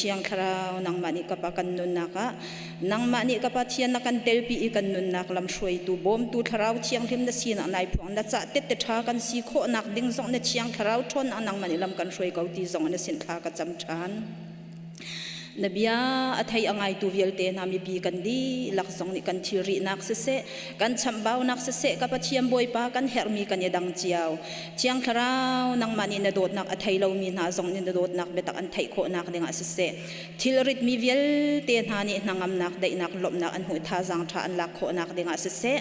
Thiang Thlarau nangmah nih ka Pa kan nunnak ah nangmah nih ka Pathian na kan telpi i kan nunnak lamhruaitu bawmtu Thlarau Thianghlim na sinak nai phuang na cah tette ṭha kan si khawhnak ding zong na Thiang Thlarau ṭhawnnak nangmah nih lam kan hruai ko ti zong na sin thla ka cam ṭhan. Na bia a thei a ngaitu vialte hna mipi kan dihlak zong nih kan thilrihnak siseh, kan chamhbaunak siseh, ka Pathian Bawipa kan herhmi kan i dang cio. Thiang Thlarau, nangmah nih na dawtnak a thei lomi hna zong nih na dawtnak biatak an theih khawhnak dingah siseh, thilritmi vialte hna nih hnangamnak, daihnak, lawmhnak an hmuh thazaang ṭha an lak khawhnak dingah siseh,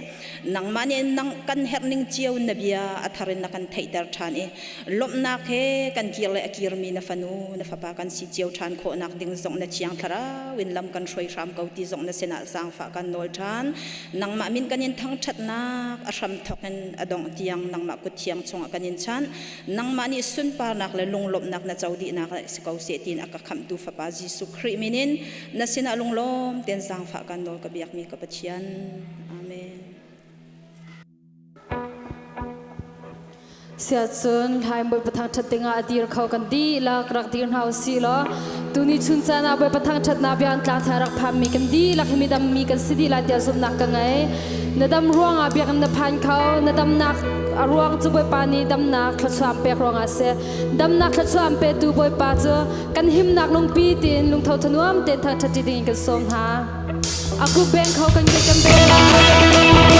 nangmah nih nang kan herhning cio na bia a thar in na kan theihter ṭhan i lawmhnak he kan kir le a kirmi na fanu na fapa kan si cio ṭhan khawhnak ding zong na thiang thlarau in lam kan hruai hram ko ti zong na sinah zaangfah kan nawl ṭhan. Nangmah min kan in thangṭhatnak a hram thawk in a dongh tiang nangmah kut thiang chungah kan in chanh. Nangmah nih sunparnak le lunglawmhnak na co dihnak si ko seh tiin a ka khamhtu fapa Jesuh Khrih min in na sinah lunglawm tein zaangfah kan nawl ka biakmi ka Pathian. Amen. Siacun hlaing Bawipa thangṭhat dingah a dir kho kan dihlak rak dir hna usih law tuni chun caan ah Bawipa thangṭhatnak bia an tlangthar rak phanmi kan dihlak hi midammi kan si dih lai tiah zumhnak ka ngei. Na dam ruangah biakinn na phan kho, na damnak a ruang cu Bawipa nih damnak thluachuah an pek ruangah a si. Damnak thluachuah an petu Bawipa cu kan himnak lungpi tiin lungtho thanuam tein thangṭhat ṭi dingin kan sawm hna. Aku beng kho kan ke kan beng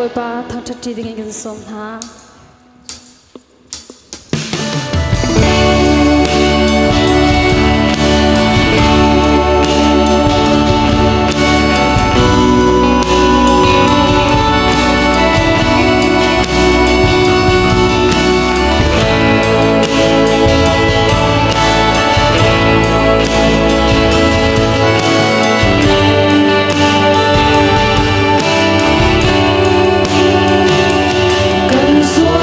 Bawipa thangṭhat ṭi dingin kan sawm hna. Kan sual.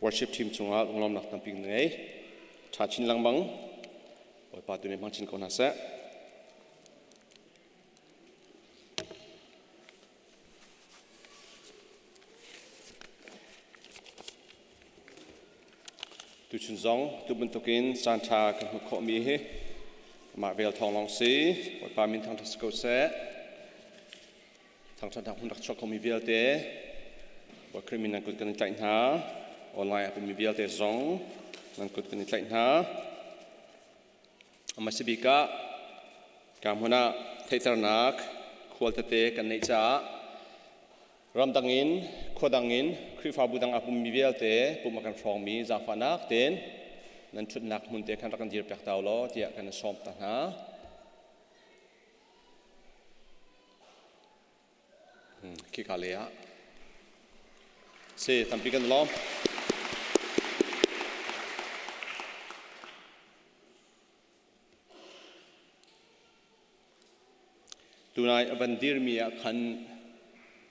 Worship team chungah lunglawmnak tampi kan ngei. Ṭha chin lengmang. Bawipa tu nih hmang chin ko hna seh. Tuchun zong tu bantukin caan ṭha kan hmuh khawhmi hi amah vel thawng lawng si. Bawipa min thangṭhat si ko seh. Thangṭhatnak hun rak chuak khomi vialte Bawi Khrih min nan kut kan i tlaih hna. Online a pummi vialte zong nan kut kan i tlaih hna. Hmasa bik ah ka hmun ah theihternak khual tete kan neih caah ramdang in khua dang in Khrihfabu dang a pummi vialte pum a kan hrawngmi zaangfahnak tein nan ṭhutnak hmun te khan rak kan dir piak ta law tiah kan in sawm ta hna. Khika lei ah si tampi kan lawm. Tunai a van dirmi ah khan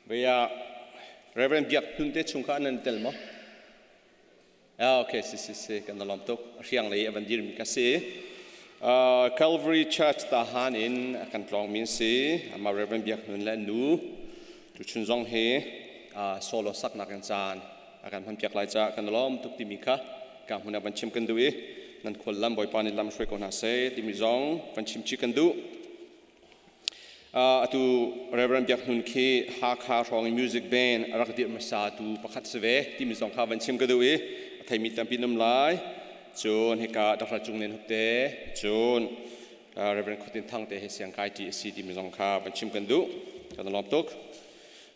vei ah Reverend Biak Hnun te chung kha nan tel maw? Ah, okay, si si si, kan lawm tuk. Hriang lei a van dirmi ka si. Calvary Church Tahan in kan tlawng min si. Amah Reverend Biak Hnun le nu tuchun zong hi solo saknak in caan a kan hman piak lai caah kan lawm tuk timi kha ka hmun ah van chim kan duh i nan khual lam Bawipa nih lam hruai ko hna seh timi zong van chim chih kan duh. Atu Reverend Biak Hnun khi Hakha hrawng i music band a rak dirh hmasa tu pakhat si ve timi zong kha van chim ka duh i a theimi tampi nan um lai. Cun hika Dr. Cung Nen Hup te, cun Reverend Khuatin Thang te he siang kai ṭi a si timi zong kha van chim kan duh. Kan lawm tuk.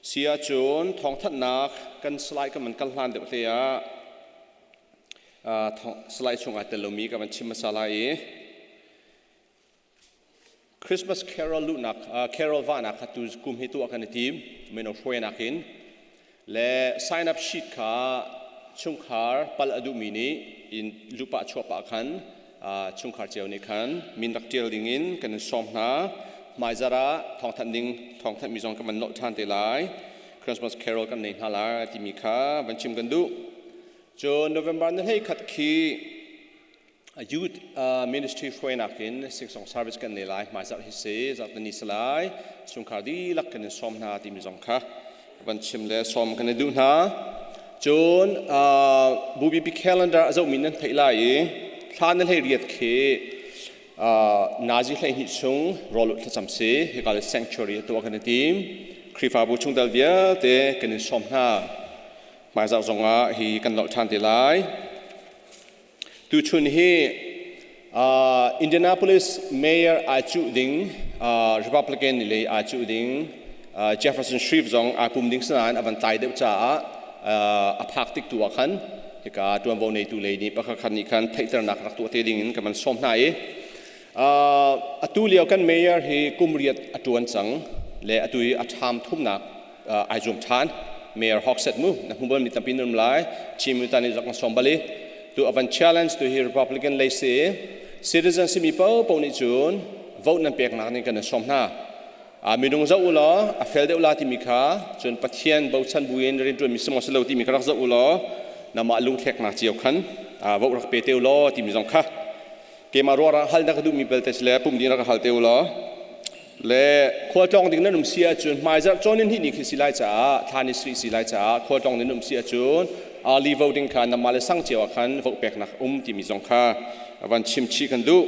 Si ahcun thawngthanhnak kan slide kan van kal hlan deuh te ah slide chung aa tel lomi ka van chim hmasa lai i Christmas carol luhnak carol vahnak kha tu kum hi tuah kan i tim mino hruainak in le sign up sheet kha chungkhar pal a duhmi nih in luhpah chuahpah khan chungkhar cio nih khan min rak ṭial ding in kan in sawm hna. Hmaizarh ah thawngthanh ding thawngthanh mi zong kan van nolh ṭhan te lai. Christmas carol kan nei hna lai timi kha van chim kan duh. Cun November ni 21 khi Youth ministry hruainak in singsong service kan nei lai. Hmaizarh hi si zarhteni si lai. Chungkhar dihlak kan in sawm hna timi zong kha van chim le sawm kan i duh hna. Cun bubipi calendar a zohmi nan theih lai i thla na hlei riat khi nazi 12 chung rawl thlacam si hika le sanctuary tuah kan i tim. Khrihfabu chungtel vialte kan in sawm hna. Hmaizarh zongah hi kan lolh ṭhan te lai. Tuchun hi Indianapolis mayor ai cuh ding, Republican lei ai cuh ding Jefferson Shreve zong ai pum ding sinain a van tlai deuh caah a phak tik tu ah khan hika tuanvo neitu lei nih pakhat khat nih khan theihternak rak tuah te ding in kan van sawm hna i atu lio kan mayor hi kum riat a tuan cang le atu i a ṭham thumnak ai zuam ṭhan. Mayor Hogsett mu na hmu bal mi tampi nan um lai. Chin mi tan zok na som bali tu avan challenge tu hi Republican lei si citizen si mi po po nih cun vote nan pek nak ning kan som hna. A minung zoh u law a fel deuh la timi kha, cun Pathian bochan buin rintuan mi simo silo timi kha rak zoh u law nama lungthlek nak cio khan vote rak pe te u law timi zong kha keimah ruah hal na ka duhmi belte si le pum ding rak hal te u law. Le khualtlawng ding nan um si ahcun hmaizarh cawn in hnih ni khi si lai caah, thla ni sri si lai caah, khualtlawng nan um si ahcun early voting kha namah le sang cio ah khan vote peknak um timi zong kha van chim chih kan duh.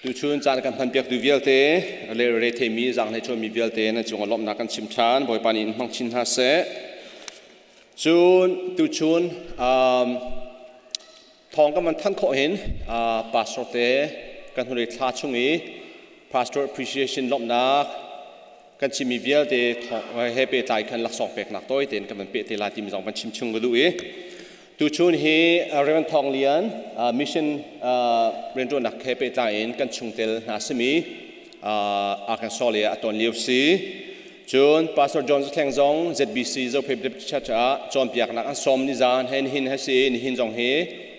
Tuchun caan kan hmanpiaktu vialte, le retheimi zaanghlei chuanmi vialte nan cungah lawmhnak kan chim ṭhan. Bawipa nih in hmang chin hna seh. Cun tuchun thawng kan van thanh khawh hin pastor te kan hnulei thla chung i pastor appreciation lawmhnak kan chimmi vialte he pehtlai khan laksawng peknak tawi tein kan van peh te lai timi zong van chim chung ka duh i tuchun hi Reverend Thawng Lian mission rianṭuannak he pehtlai in kan chungtel hna simi Arkansas le a ton lio si. Cun Pastor John Thleng zong ZBC Zophei Baptist Church ah cawnpiaknak an sawm ni zan he nihin he si nihin zong hi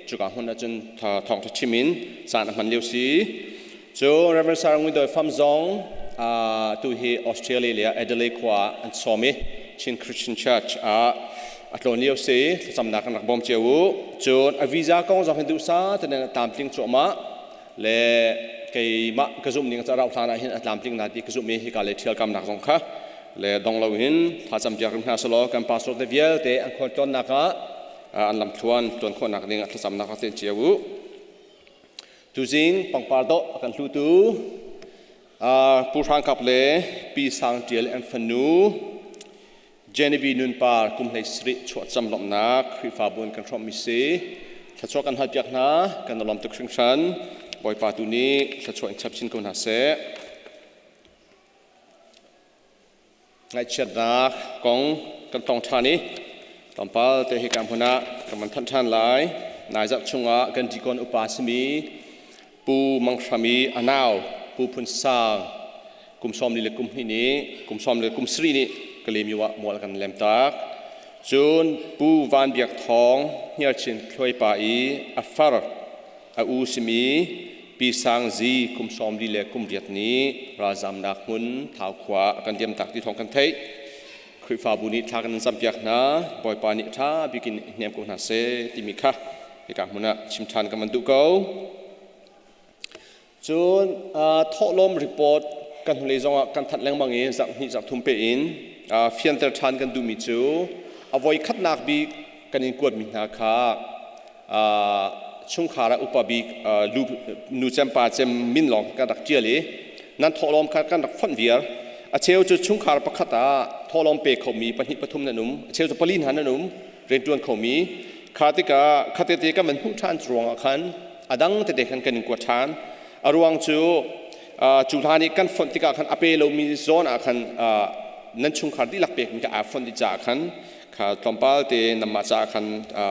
cuka hmun ahcun thawngṭha chim in caan a hman lio si. Cu Reverend Sarah Ngun Doi Fam zong tu hi Australia le Adelaide khua ah an sawm i Chin Christian Church ah a tlawn lio si. Thlacamnak kan rak bawm cio u. Cun a visa kong zong hin duhsa tein a tlamtling cuahmah le keimah ka zumh ning ca rauh hlan ah hin a tlamtling na ti ka zumh i hika le ṭhialkamnak zong kha le dong lo in thlacam piak rim hna selaw kan pastor te vialte an khualtlawnnak ah an lamthluan tluan khawhnak ding ah thlacamnak rak ten cio u. Tuzing pangpar dawh a kan hlutu Pu Hrang Kap le Pi Sang Ṭial an fanu Genevieve Nunpar kum 17 chuahcam lawmhnak Khrihfabu in kan hrawmhmi si. Thluachuah kan halpiak hna, kan i lawm tuk hringhran. Bawipa tu nih thluachuah in chap chin ko hna seh. Ngaihchiatnak kong kan tong ṭhan i tlawmpal te hi ka hmun ah kan van thanh ṭhan lai. Nai zarh chungah kan deacon upa simi Pu Mang Hram i a nau Pu Phun Sang kum 42 nih kum 17 nih Kalaymyo ah mual kan lem tak. Cun Pu Van Biak Thawng Hniarchin Thluaipa i a far a u simi Pi Sang Zi kum 48 nih ralzamnak hmun Thau khua a kan liamtak ti thawng kan theih. Khrihfabu nih thla kan in campiak hna. Bawipa nih ṭha bik in hnem ko hna seh timi kha hika hmun ah chim ṭhan kan van duh ko. Cun thawhlawm report kan hnulei zongah kan thanh lengmang i zarh hnih zarh thum pe in fianter ṭhan kan duhmi cu a voi khatnak bik kan in kuatmi hna kha chungkhar ah upa bik nu cem pa cem min lawng kan rak ṭial i nan thawhlawm kha kan rak fonh viar. A cheu cu chungkhar pakhat ah thawhlawm pe khomi pahnih pathum nan um, a cheu cu pali hna nan um, rianṭuan khomi kha tikah khatete kan van hmuh ṭhan ruangah khan a dang tete khan kan in kuat ṭhan. A ruang cu cu hlan i kan fonh tikah khan a pe lomi zawn ah khan nan chungkhar dihlak pekmi kha aa fonh dih caah khan kha tlawmpal te nanmah caah khan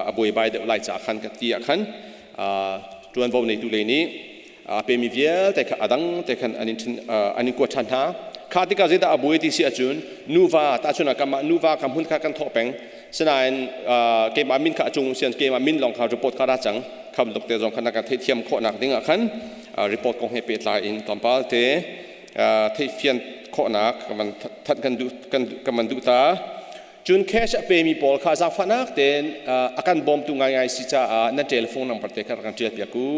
a buaibai deuh lai caah khan ka ti ah khan ṭuanvo neitu lei nih a pemi vialte kha a dang te khan an in an in kuat ṭhan hna. Kha tikah zeidah a buai ti si ahcun nuva tahchun ah kanmah nuva kha hmun kha kan thawh peng, sinain keimah min kha a cung sian keimah min lawng kha report kha ra cang kham tuk te zong kha na kan theihthiam khawhnak ding ah khan report kong he pehtlai in tlawmpal te theihfian khawhnak kan van thanh kan duh kan van duh ta. Cun cash a pemi pawl kha zaangfahnak tein a kan bawmtu ngaingai si caah nan telephone number te kha rak kan ṭial piak u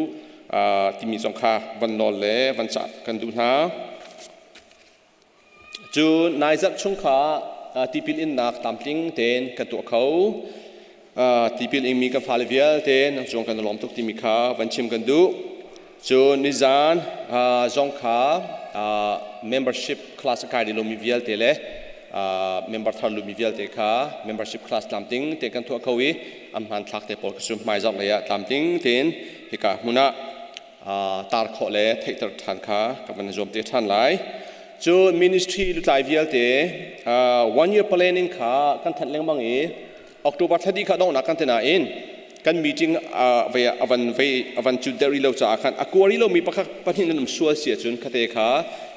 timi zong kha van nawl le van cah kan duh hna. Cun nai zarh chung kha tipil innak tlamtling tein kan tuah kho. Tipil ingmi kan fale vialte nan cung kan i lawm tuk timi kha van chim kan duh. Cun nizan zong kha membership class a kai dih lomi vialte le member thar lumi vialte kha membership class tlamtling tein kan tuah kho i an hmanthlak te pawl kha cu hmaizarh lei ah tlamtling tein hika hmun ah tar khawh le theihter ṭhan kha ka van zuam te ṭhan lai. Cun ministry lutlai vialte one year planning kha kan thanh lengmang i October thla dih kha donghnak kan te nain kan meeting ve avan ve avan cut deuh rih lo caah khan a kua rih lomi pakhat pahnih nan um sual si ahcun khate kha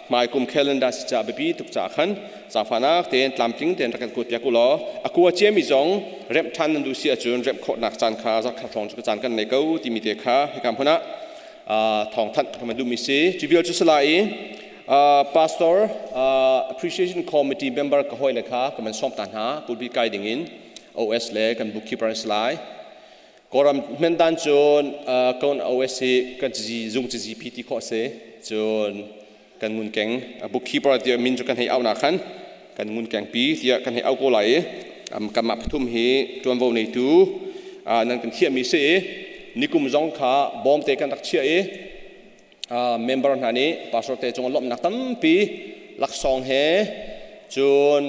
hmaikum calendar si caah biapi tuk caah khan zaangfahnak tein tlamtling tein rak kan kuat piak u law a kua ciami zong remh ṭhan nan duh si ahcun remh khawhnak caan kha zarhkhat hrawng cu caan kan nei ko timi te kha hika hmun ah thawng thanh kan duhmi si. Cu vial cu sala i pastor appreciation committee member ka hawi le kha ka man sawm ta hna pulpit kai ding in OS le kan bookkeeper an si lai. Kawlram hmendan cun kon OS hi kan zung cizi pi ti khawh si. Cun kan ngunkeng bookkeeper tiah min cu kan hei au na khan kan ngunkeng pi tiah kan hei au ko lai i kanmah pathum hi tuanvo neitu nan kan thiahmi si i nikum zong kha bawm te kan rak chiah i member hna nih pastor te cung lawmhnak tampi laksawng he cun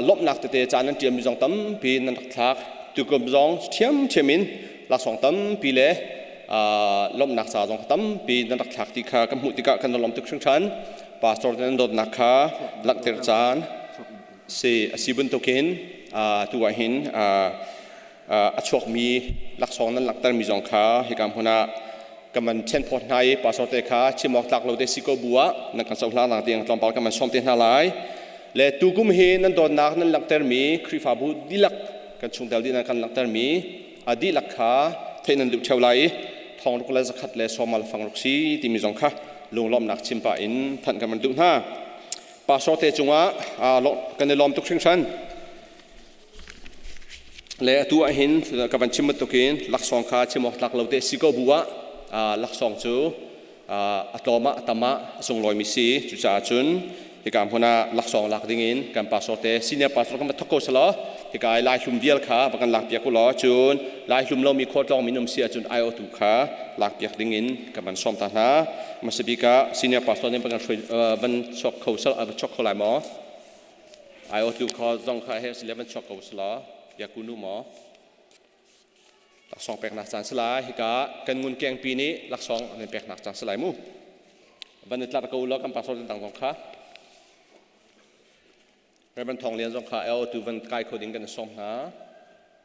lawmhnak tete ca nan ṭialmi zong tampi nan rak thlak. Tukum zong ṭhiamṭhiam in laksawng tampi le lawmhnak ca zong tampi nan rak thlak ti kha kan hmuh tikah kan lawm tuk hringhran. Pastor te nan dawtnak kha langhter caan si a si bantukin tu ah hin a chuakmi laksawng nan langhtermi zong kha hika hmun ah kan van ṭhenphawt hna i pastor te kha chim awk tlak lo te si ko bu ah nan kan cohlang nak ding tlawmpal kan van sawm te hna lai. Le tukum hi nan dawtnak nan langhtermi Khrihfabu dihlak kan chungtel dih nan kan langhtermi a dihlak kha theih nan duh ṭheo lai i thong ruk le zakhat le sawmal fang ruk si timi zong kha lunglawmhnak chim pah in thanh kan van duh hna. Pastor te cungah kan i lawm tuk hringhran. Le atu ah hin ka van chim bantukin laksawng kha chim awk tlak lo te si ko bu ah laksawng cu a tlawm ah a tam ah a sunglawimi si. Cucaah cun hika hmun ah laksawng lak dingin kan pastor te senior pastor kan va thok ko selaw hika i lai hlum vial kha va kan lak piak u law, cun lai hlum lomi khualtlawng min um si ahcun aiawhtu kha lak piak dingin kan van sawm ta hna. Hmasabik ah senior pastor nih van kan van chuak kho sel van chuak kho lai maw? Aiawhtu kha zong kha he sile van chuak ko selaw biakunu maw? Laksawng peknak caan si lai. Hika kan ngun kengpi nih laksawng an peknak caan si lai mu. Van i tlar ko law kan pastor dang zong kha Reverend Thong Lian zong kha tu van kai kho ding kan sawm hna.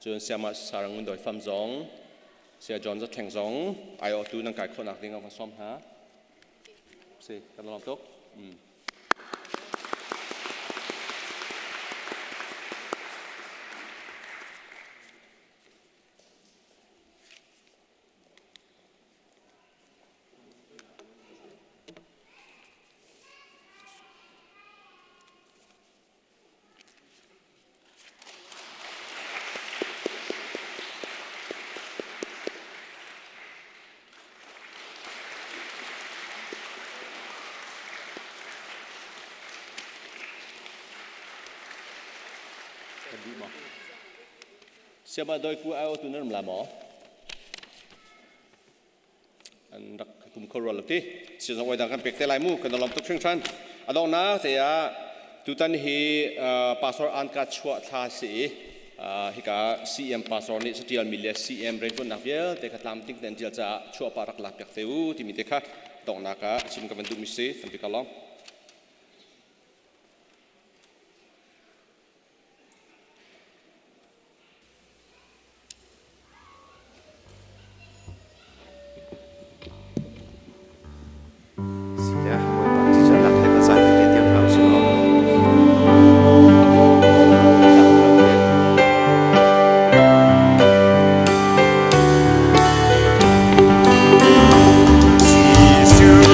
Cun Siama Sarang Ngun Doi Fam zong, Sia John Zathleng zong tu nan kai khawhnak ding kan sawm hna. Si, kan lawm tuk. Kan duh maw? Siama doi ku ai tu nan la maw? An rak kum kho rual lo ti. Si zong oi dang kan pek te lai mu, kan lawm tuk hringhran. A donghnak te ah tutan hi pastor an ka chuah thla si i hika CM pastor nih satial mi le CM riantuannak vialte kha tlamtling ten tial caah chuah pa rak lak piak te u timi te kha donghnak ah chim ka van duh mi si. Tampi ka lawm. Jesuh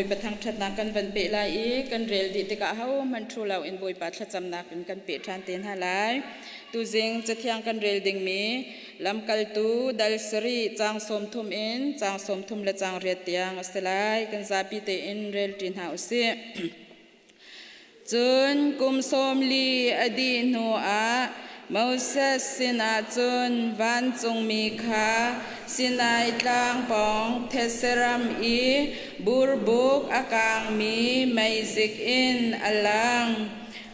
Bawipa thangṭhatnak kan van peh lai i kan rel dih tikah hohmanh ṭhu loin Bawipa thlacamnak in kan peh ṭhan te hna lai. Tuzing cathiang kan rel dingmi Lamkaltu dal sarih caang 30 in caang 38 tiang a si lai. Kan zapi tein rel ṭi hna u sih. Cun kum 40 a dih hnuah Moses sinah cun vancungmi kha Sinai tlang pawng thetse ram i burbuk a kaangmi meizik in a lang.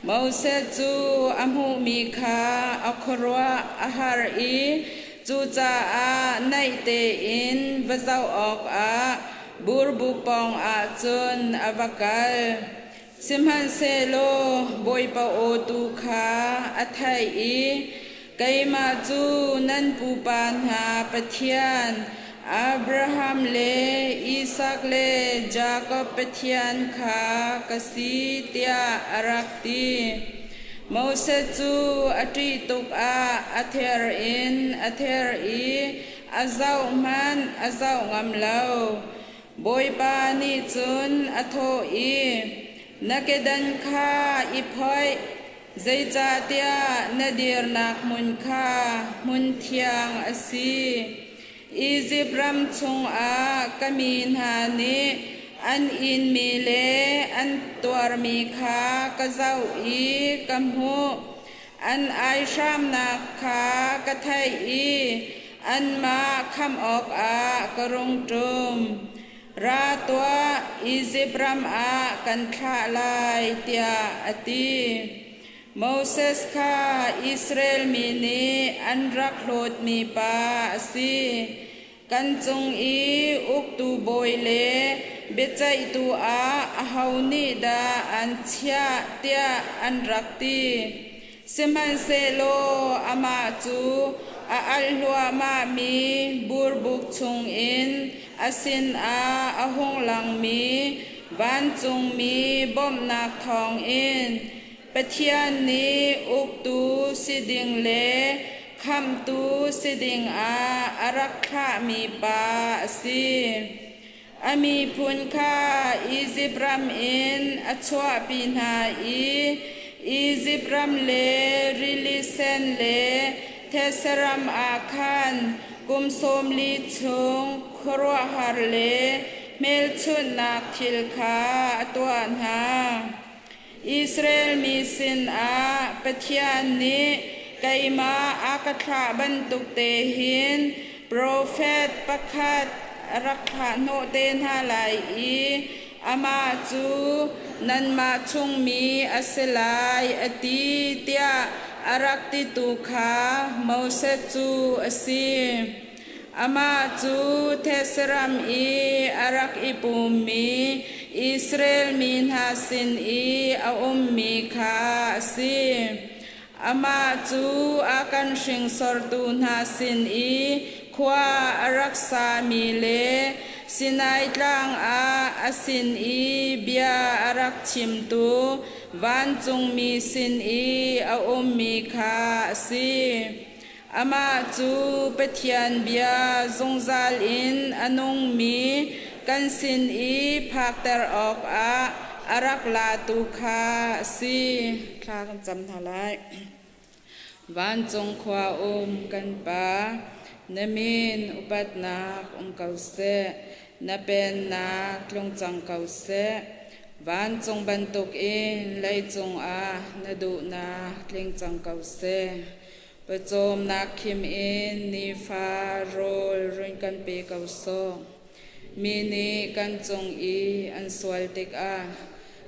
Moses cu a hmuhmi kha a khuaruah a har i cucaah naih tein va zoh awkah Burbuk pawngah cun a va kal. Sihmanhsehlaw Bawipa aw tu kha a theih i, Keimah cu nan pupa hna Pathian, Abraham le Isak le Jakob Pathian kha ka si, tiah a rak ti. Moses cu a ṭih tuk ah a ther in a ther i a zoh hmanh a zoh ngam lo. Bawipa nih cun a thawh i, Na kedan kha i phoih, zeicahtiah na dirnak hmun kha hmun thiang a si. Izipt ram chungah ka mi hna nih an inmi le an tuarmi kha ka zoh i ka hmuh. An aihramnak kha ka theih i anmah khamh awkah ka rung ṭum. Ra tuah, Izipt ram ah kan thlah lai, tiah a ti. Moses kha Israel mi nih an rak hlawtmi pa a si. Kan cung i uktu bawi le biaceihtu ah aho nih dah an chiah tiah an rak ti. Sihmanhsehlaw amah cu a alh hluahmahmi burbuk chungin a sinah a hung langmi vancungmi bawmhnak thawngin Pathian nih uktu si ding le khamhtu si dingah a rak thlahmi pa a si. A miphun kha Izipt ram in a chuahpi hna i Izipt ram le Rili Sen le thetse ram ah khan kum 40 chung khuaruahhar le hmelchunhnak thil kha a tuah hna. Israel mi sinah Pathian nih keimah a ka thlah bantuk te hin profet pakhat rak thlah hnawh te hna lai i amah cu nanmah chungmi a si lai a ti tiah a rak titu kha Moses cu a si. Amah cu thetse ram i a rak i pummi Israel mi hna sin i a ummi kha a si. Amah cu a kan hringsortu hna sin i khua a rak sami le Sinai Tlang ah a sin i bia a rak chimtu vancungmi sin i a ummi kha a si. Amah cu Pathian bia zungzal in a nungmi kan sin i phakter awkah a rak latu kha a si. Thla kan cam hna lai. Vancung khua um kan Pa, na min upatnak um ko seh, na pennak tlung cang ko seh. Vancung bantukin leicung ah na duhnak tling cang ko seh. Pawcawmnak khim in nifa rawl run kan pe ko sawh. Mi nih kan cung i an sual tikah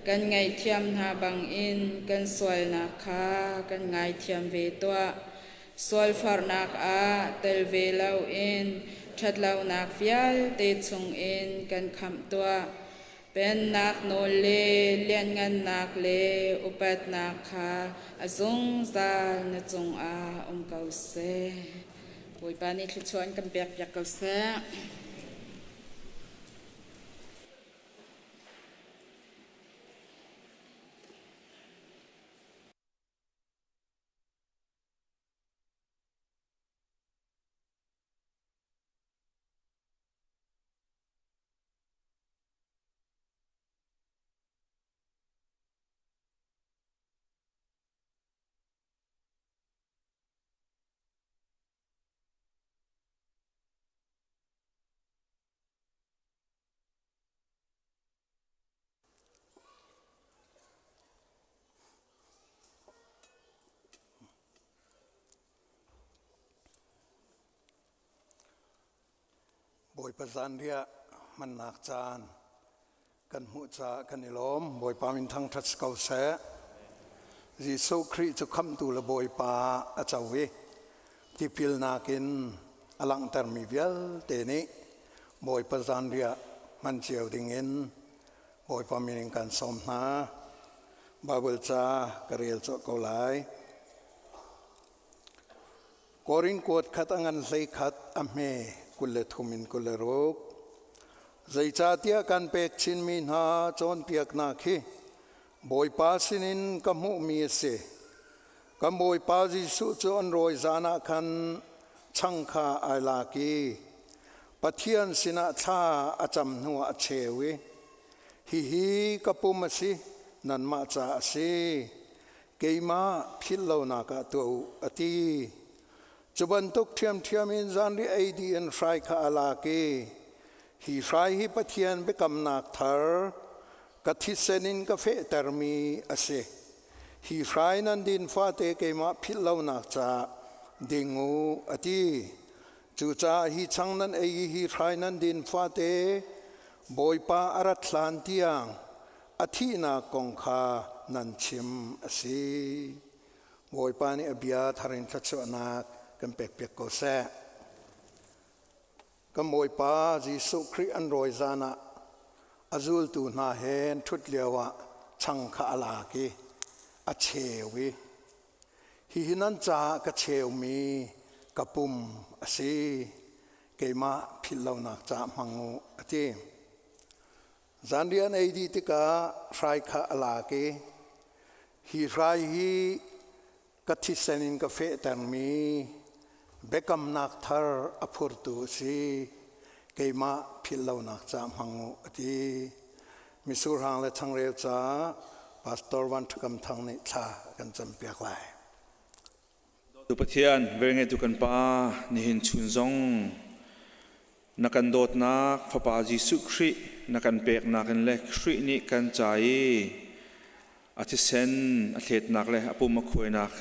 kan ngaihthiam hna bangin kan sualnak kha kan ngaithiam ve tuah. Sualfarnak ah tel ve loin ṭhatlonak vialte chungin kan khamh tuah. Pennak nawl le lianngannak le upatnak kha a zungzal na cungah um ko seh. Bawipa nih thluachuah in kan pekpiak ko seh. Bawipa zanriah hmannak caan kan hmuh caah kan i lawm. Bawipa min thangṭhat si ko seh. Jesuh Khrih cu khamhtu le Bawipa a co i tipilnak in a langhtermi vialte nih Bawipa zanriah hman cio dingin Bawipa min in kan sawm hna. Baibal ca ka rel cawh ko lai. Korin kuat khat a ngan 11 a hme 23 in 26. Zeicahtiah kan pek chinmi hna cawnpiaknak hi Bawipa sinin ka hmuhmi a si. Kan Bawipa Jesuh cu an rawi zan ah khan chang kha ai lak i Pathian sinah thla a cam hnuah a cheu i, Hihi ka pum a si, nanmah ca a si. Keimah philh lonak ah tuah u, a ti. Cu bantuk ṭhiamṭhiam in zanriah ei dih in hrai kha a lak i, Hi hrai hi Pathian biakamnak thar, ka thisen in ka fehtermi a si. Hi hrai nan din fate keimah philh lonak caah ding u, a ti. Cucaah hi chang nan ei i hi hrai nan din fate Bawipa a rat hlan tiang a thihnak kong kha nan chim a si. Bawipa nih a bia thar in thluachuahnak kan pekpiak ko seh. Kan Bawipa Jesuh Khrih an rawi zan ah a zultu hna he an ṭhut lioah chang kha a lak i a cheu i hihi nan caah ka cheumi ka pum a si, keimah philh lonak caah hmang u, a ti. Zanriah an ei dih tikah hrai kha a lak i hi hrai hi ka thisen in ka fehtermi biakamnak thar a phurtu a si, keimah philh lonak caah hmang u, a ti. Mitsur hang le changreu caah Pastor Van Ṭha Kam Thang nih thla a kan campiak lai. Tu Pathian, velngeitu kan Pa, nihin chun zong na kan dawtnak Fapa Jesuh Khrih na kan peknak in le Khrih nih kan ca i a thisen a thletnak le a pum a khuainak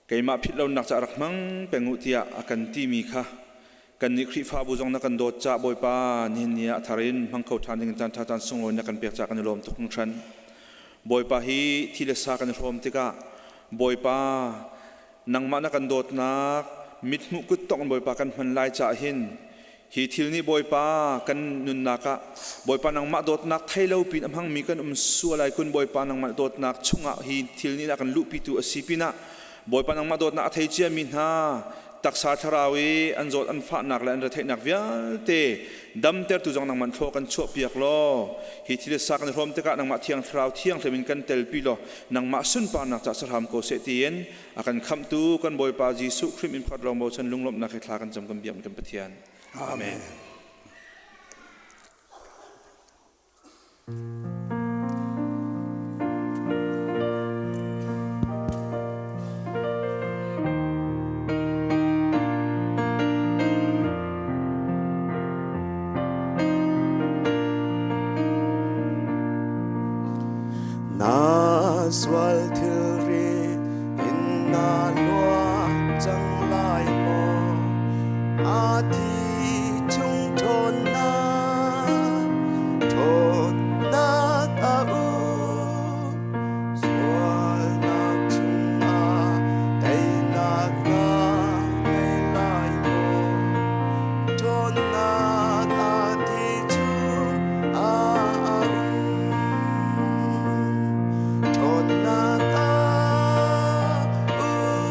keimah philh lonak ca rak hmang peng u tiah a kan timi kha kannih Khrihfabu zong na kan dawt ca Bawipa nihin ni ah a thar in hmang kho ṭhan ding in caan ṭha caan sunglawi na kan pek ca kan i lawm tuk hringhran. Bawipa hi thi le sa kan i hrawm tikah Bawipa nangmah na kan dawtnak mithmuh kuttongh in Bawipa kan hman lai caah hin hi thil nih Bawipa kan nunnak ah Bawipa nangmah dawtnak thei lo pin a hmangmi kan um sual ai kun Bawipa nangmah dawtnak chungah hi thil nih a kan luhpitu a si pinah Bawipa nangmah dawtnak a thei ciami hna taksa thlarau i an zawt an fahnak le an retheihnak vialte damtertu zong nangmah thlaw kan chuahpiak law hi thil sa kan i hrawm tikah nangmah thiang thlarau thianghlim in kan telpi law nangmah sunparnak ca sahram ko seh tiin a kan khamhtu kan Bawipa Jesuh Khrih min phot lawng bochan lunglawmhnak he thla kan cam kan biak kan Pathian. Amen. Na sual thilri in na luat cang lai maw? A thi chung ṭhawnnak, ṭhawnnak a um. Sualnak chungah teinak na ngei lai maw? Ṭhawnnak a thi chung a um. Ṭhawnnak a um.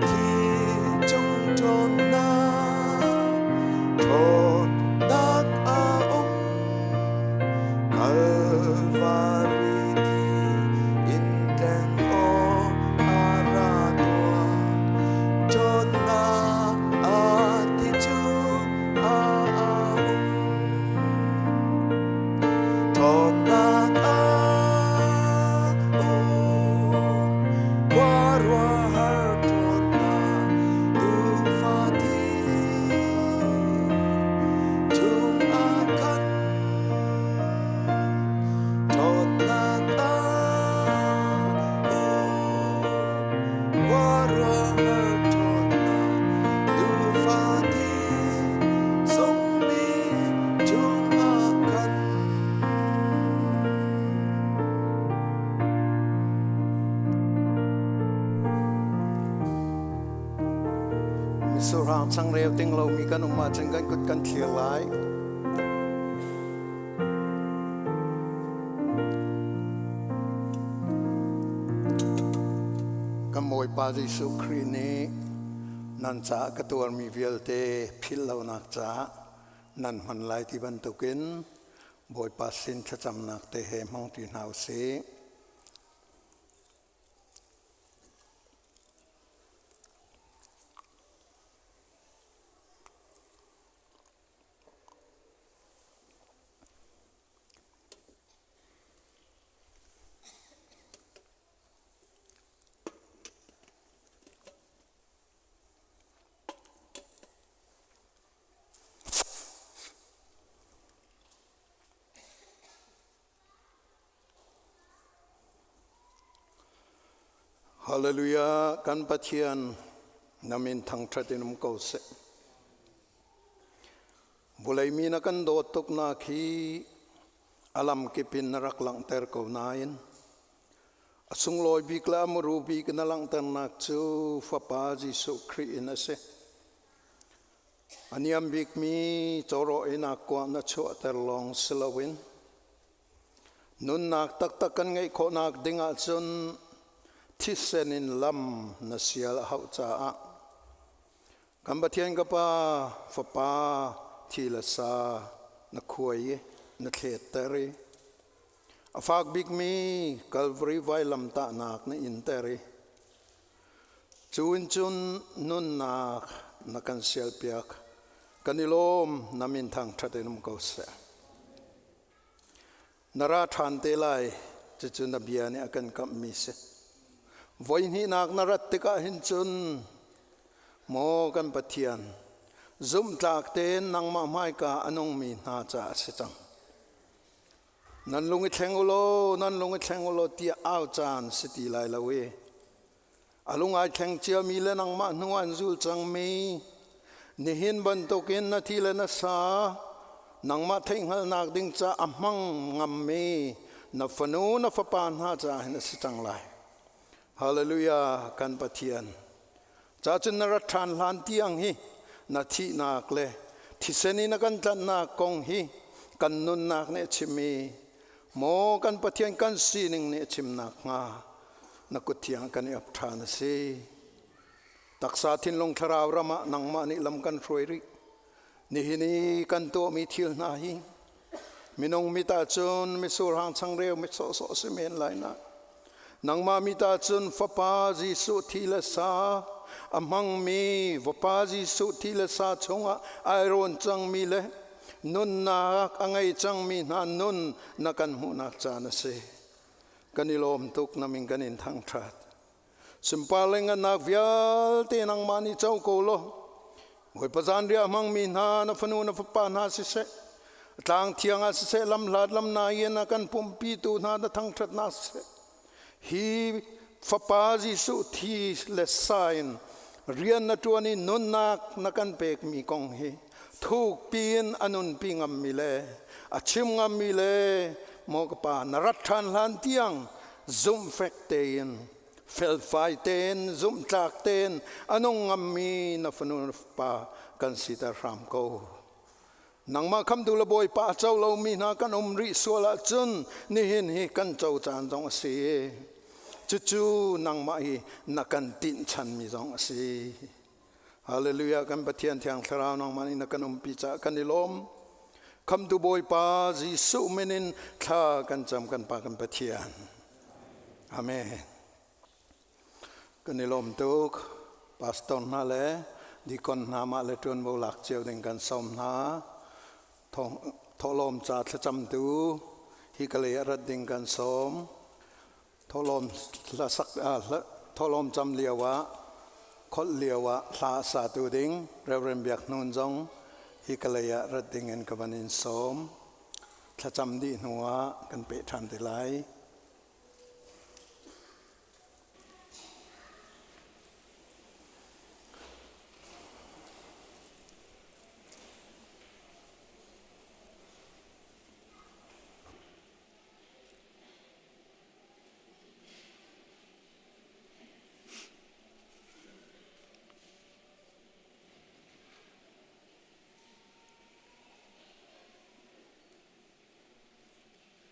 thi cung ṭhawnnak ṭhawnnak a um Kalvari thi in tleng aw a ra tuah ṭhawnnak a ti cu a um Ṭhawnnak a um khuaruahhar ṭhawnnak tuufa thi chungah khan ṭhawnnak a um khuaruahhar ṭhawnnak tuufa thi sungmi chungah khan. Misurhang changreu ting lomi kan um ahcun kan kut kan thlir lai. Kan Bawipa Jesuh Khrih nih nan caah ka tuarmi vialte philh lonak caah nan hman lai ti bantukin Bawipa sin thlacamnak te he hmang ti hna u sih. Hallelujah kan Pathian na min thangṭhat in um ko seh. Vulei mi na kan dawt tuknak hi a lamkip in na rak langhter ko nain A sunglawi bik le a muru bik na langhternak cu Fapa Jesuh Khrih in a si. A niam bikmi cawraw in a kuah na chuahter lawng si loin nunnak taktak kan ngeih khawhnak ding ahcun thisen in lam na sial a hauh caah kan Pathian ka Pa Fapa thi le sa na khuai i na thletter i A fak bikmi Calvary vailamtahnak na inter i cu in cun nunnak na kan sialpiak. Kan i lawm, na min thangṭhat in um ko seh. Na ra ṭhan te lai, cucu na bia nih a kan kamhmi si. Voihnihnak na rat tikah hin cun, maw kan Pathian, zumhtlak tein nangmah hmaika a nungmi hna caah a si cang. Nan lung i thleng u law, nan lung i thleng u law tiah au caan si ti lai lo i a lung ai thleng ciami le nangmah hnu an zul cangmi nihin bantukin na thi le na sa nangmah theihhngalhnak ding ca a hmang ngammi na fanu na fapa hna caah hin a si cang lai. Hallelujah kan Pathian. Ca cun na rat ṭhan hlan tiang hi na thihnak le thisen i na kan tlanhnak kong hi kan nunnak nih a chim i maw kan Pathian kan sining nih a chim nakhnga na kut thiang kan i ap ṭhan a si. Taksa thinlung thlarau ram ah nangmah nih lam kan hruai rih. Nihin i kan tuahmi thil hna hi minung mit ahcun mitsur hang changreu mit sawhsawh si men lai na. Nangmah mit ahcun Fapa Jesuh thi le sa a hmangmi Fapa Jesuh thi le sa chungah ai rawn cangmi le nunnak a ngei cangmi hna nun na kan hmuhnak caan a si. Kan i lawm tuk na min kan in thangṭhat. Sunpar le ngannak vialte nangmah nih co ko law Bawipa zanriah hmangmi hna na fanu na fapa hna siseh tlang thiang ah siseh lamhlat lamnai in a kan pumpitu hna na thangṭhatnak siseh hi fapa Jesuh thi le sa in rian na ṭuan i nunnak na kan pekmi kong hi thukpi in a nunpi ngammi le a chim ngammi le maw ka pa na rat ṭhan hlan tiang zumhfek tein felfai tein zumhtlak tein a nung ngammi na fanu na fapa kan siter hram ko. Nangmah khamtu le Bawipa a co lomi hna kan um rih sual ahcun nihin hi kan co caan zong a si. Cucu nangmah hi na kan tinhchanmi zong a si. Hallelujah kan Pathian Thiang Thlarau nangmah nih na kan umpi caah kan i lawm. Khamtu Bawipa Jesuh min in thla kan cam kan Pa kan Pathian. Amen. Kan i lawm tuk. Pastor hna le deacon hna mah le ṭuanvo lak cio ding kan sawm hna. Thawhlawm ca thlacamtu hi ka lei ah rat ding kan sawm. Thawhlawm hlasak thawhlawm cam lio ah kholh lio ah hla a satu ding Reverend Biak Hnun zong hi ka lei ah rat ding in ka van in sawm. Thlacam dih hnu ah kan peh ṭhan te lai.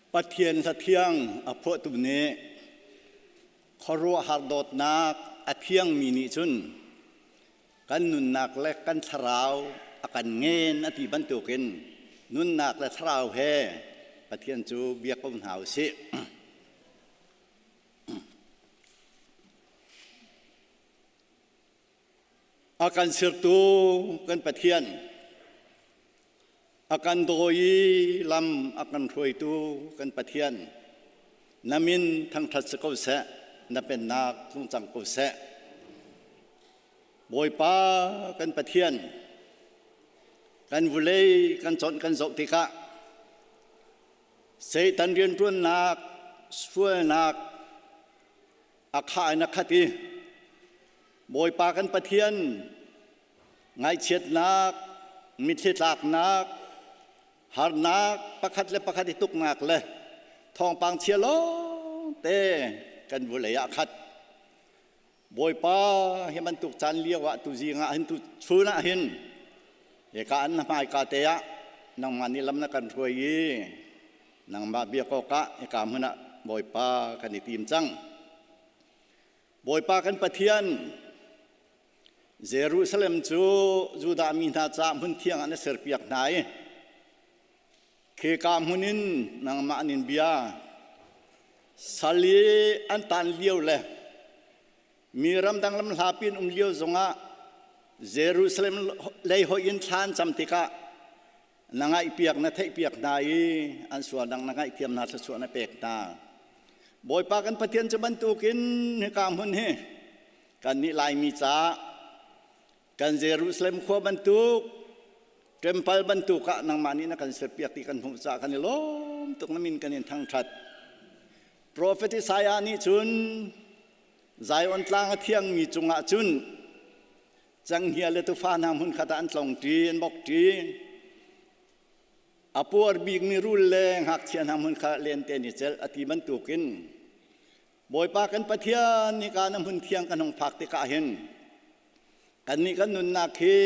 Pathian hlathiang a phuahtu nih khuaruahhar dawtnak a thiangmi nih cun kan nunnak le kan thlarau a kan ngen a ti bantukin nunnak le thlarau he Pathian cu biak ko hna u sih. A kan sertu kan Pathian, a kan dawi i lam a kan hruaitu kan Pathian, na min thangṭhat si ko seh, na pennak tlung cang ko seh. Bawipa kan Pathian, kan vulei kan chawnh kan zoh tikah Satan rianṭuannak, sualnak, a khah in a khat i Bawipa kan Pathian ngaihchiatnak, mitthli tlaknak, harnak pakhat le pakhat i tuknak le thawngpang chia lawngte kan vulei ah khat. Bawipa hi bantuk caan lio ah tu zing ah hin tu chun ah hin hika an hmaika te ah nangmah nih lam na kan hruai i nangmah biak awkah hika hmun ah Bawipa kan i tim cang. Bawipa kan Pathian Jerusalem cu Judah mi hna caah hmun thiang ah na serpiak hna i khika hmun in nangmah nin bia sal i an tan lio le mi ramdang lam hlapi in um lio zongah Jerusalem lei hoih in thla an cam tikah na ngaihpiak na theihpiak hna i an sual dang na ngaihthiam hna thluachuah na pek hna Bawipa kan Pathian cu bantukin hika hmun hi kannih Laimi caah kan Jerusalem khua bantuk temple bantuk ah nangmah nih na kan serpiak ti kan hmuh caah kan i lawm tuk na min kan in thangṭhat Prophet Isaiah nih cun Zion tlang a thiangmi cungah cun Cenghngia le tufa hna hmunkhat ah an tlongṭi, an bokṭi. A puar bikmi rul le ngakchia hna hmunkhat ah lente an i celh a ti bantukin Bawipa kan Pathian hika na hmun thiang kan hung phak tikah hin kannih kan nunnak hi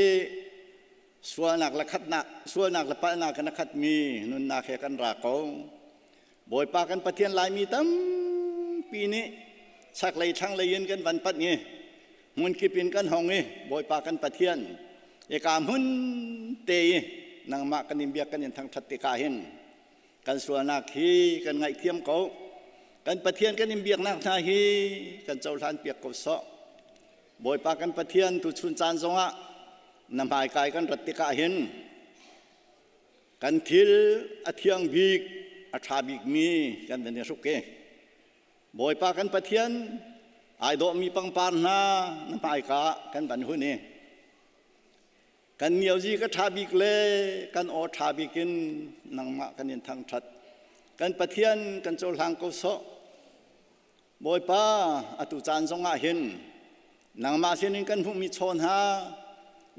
sualnak le khatnak sualnak le palhnak in a khatmi nunnak he kan ra ko. Bawipa kan Pathian Laimi tampi nih chaklei thlanglei in kan van panh i hmunkip in kan hong i Bawipa kan Pathian eka hmun te i nangmah kan in biak kan in thangṭhat tikah hin kan sualnak hi kan ngaihthiam ko kan Pathian kan in biaknak hna hi kan cohlan piak ko sawh Bawipa kan Pathian tuchun caan zongah na hmaikai kan rat tikah hin Kan thil a thiang bik, a ṭha bikmi kan van i hruk i Bawipa kan Pathian ai dawhmi pangpar hna na hmaika kan van hun i kan miozi ka ṭha bik le kan aw ṭha bik in nangmah kan in thangṭhat. Kan Pathian kan cohlang ko sawh. Bawipa, atu caan zongah hin nangmah sinin kan hmuhmi chaw hna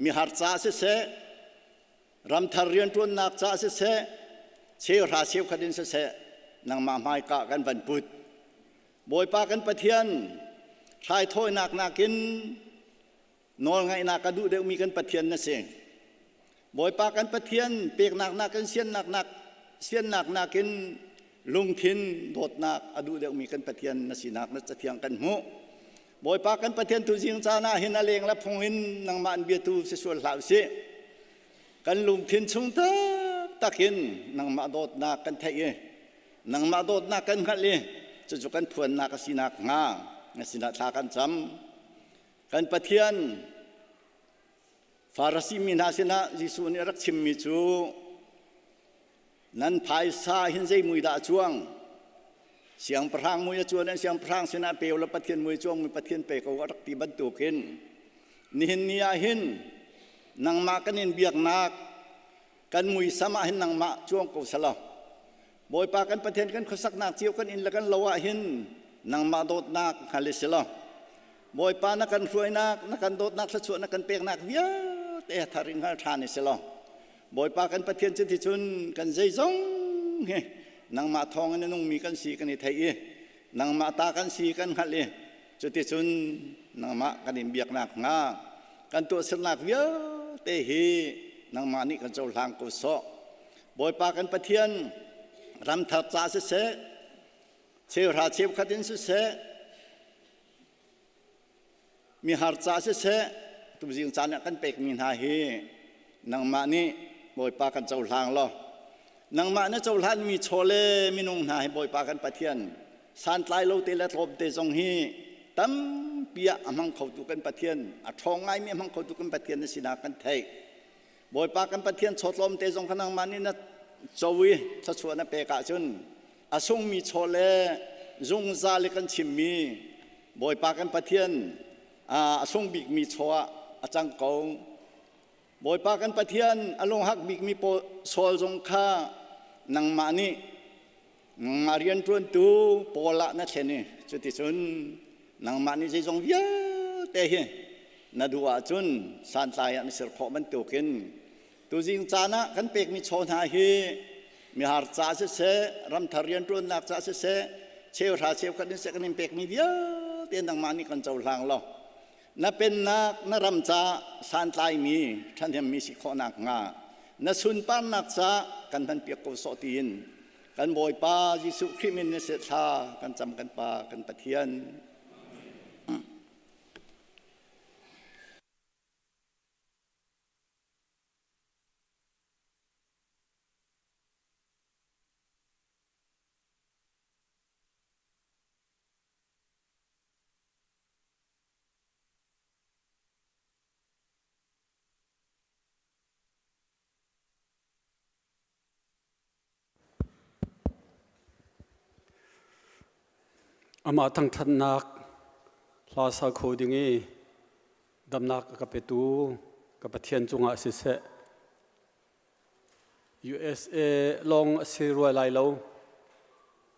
mihar ca siseh, ramthar rianṭuannak caah siseh, cheuhra cheukhat in siseh, nangmah hmaika kan van put. Bawipa kan Pathian, hraithawinak nakin nawlngaihnak a duh deuhmi kan Pathian na si. Bawipa kan Pathian, peknak nakin siannak nak siannak nakin Lungthin dawtnak a duh deuhmi kan Pathian na sinak na cathiang kan hmuh. Bawipa kan Pathian tu zing caan ah hin a leng le phung in nangmah an biatu si sual hlah usih. Kan lungthin chung taktak in nangmah dawtnak kan theih i nangmah dawtnak kan hngalh i cucu kan phuannak a sinak hnga na sinah thla kan cam. Kan Pathian Farasi mi hna sinah Jesuh nih a rak chimmi cu nan phaisa hin zei mui dah a cuang? Siangpahrang mui a cuan in siangpahrang sinah pe ulaw Pathian mui cuangmi Pathian pe ko a rak ti bantukin nihin ni ah hin nangmah kan in biaknak kan muisam ah hin nangmah cuang ko selaw Bawipa kan Pathian kan khuasaknak cio kan inn le kan lo ah hin nangmah dawtnak hngal i si law Bawipa na kan hruainak na kan dawtnak thluachuah na kan peknak vialte thar in hngal ṭhan i si law Bawipa kan Pathian cu ticun kan zeizong hi nangmah thawng in a nungmi kan si kan i theih i nangmah ta kan si kan hngalh i cuticun nangmah kan in biaknak hnga kan tuahsernak vialte hi nangmah nih kan cohlang ko sawh. Bawipa kan Pathian ramthar ca siseh, cheuhra cheukhat in siseh, mihar ca siseh, tuzing caan ah kan pekmi hna hi nangmah nih Bawipa kan cohlang law nangmah na cohlanmi chaw le minung hna hi Bawipa kan Pathian santlai lo te le tlawmte zong hi tampi ah a hmang khotu kan Pathian a ṭhawng ngaimi a hmang khotu kan Pathian na sinak kan theih. Bawipa kan Pathian chaw tlawmte zong kha nangmah nih na co i thluachuah na pek ahcun a sungmi chaw le zungzal i kan chimmi Bawipa kan Pathian a sung bikmi chaw ah a cang ko. Bawipa kan Pathian a lunghak bikmi pawl sawl zong kha nangmah nih nangmah rianṭuantu pawl ah na thlen i cuticun nangmah nih zeizong vialte hi na duh ahcun santlai ah na ser khawh bantukin tuzing caan ah kan pekmi chaw hna hi mihar ca siseh ramthar rianṭuannak ca siseh cheuhra cheukhat in seh kan in pekmi vialte nangmah nih kan cohlang law na pennak na ram ca santlaimi ṭhahnemmi si khawh nakhnga na sunparnak ca kan hmanpiak ko sawh tiin kan Bawipa Jesuh Khrih min in thla kan cam kan Pa kan Pathian. Amah thangṭhatnak hla sa kho ding i damnak a ka petu ka Pathian cungah siseh, USA lawng a si rua lai lo.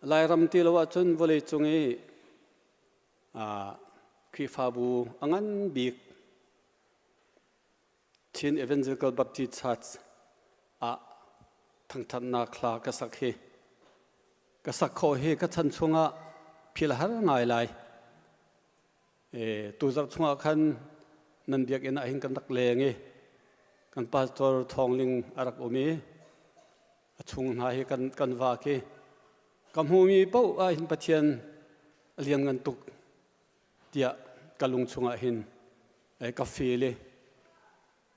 Lairam ti lo ahcun vawleicung i Khrihfabu a ngan bik Chin Evangelical Baptist Church ah thangṭhatnak hla ka sak hi ka sak khawh hi ka chan chungah phil har ngai lai. E, tuzarh chungah khan nan biakinn ah hin kan rak leng i kan pastor Thawngling a rak um i a chung hna hi kan kan vak i ka hmumi paoh ah hin Pathian a lianngan tuk tiah ka lung chungah hin ka feel i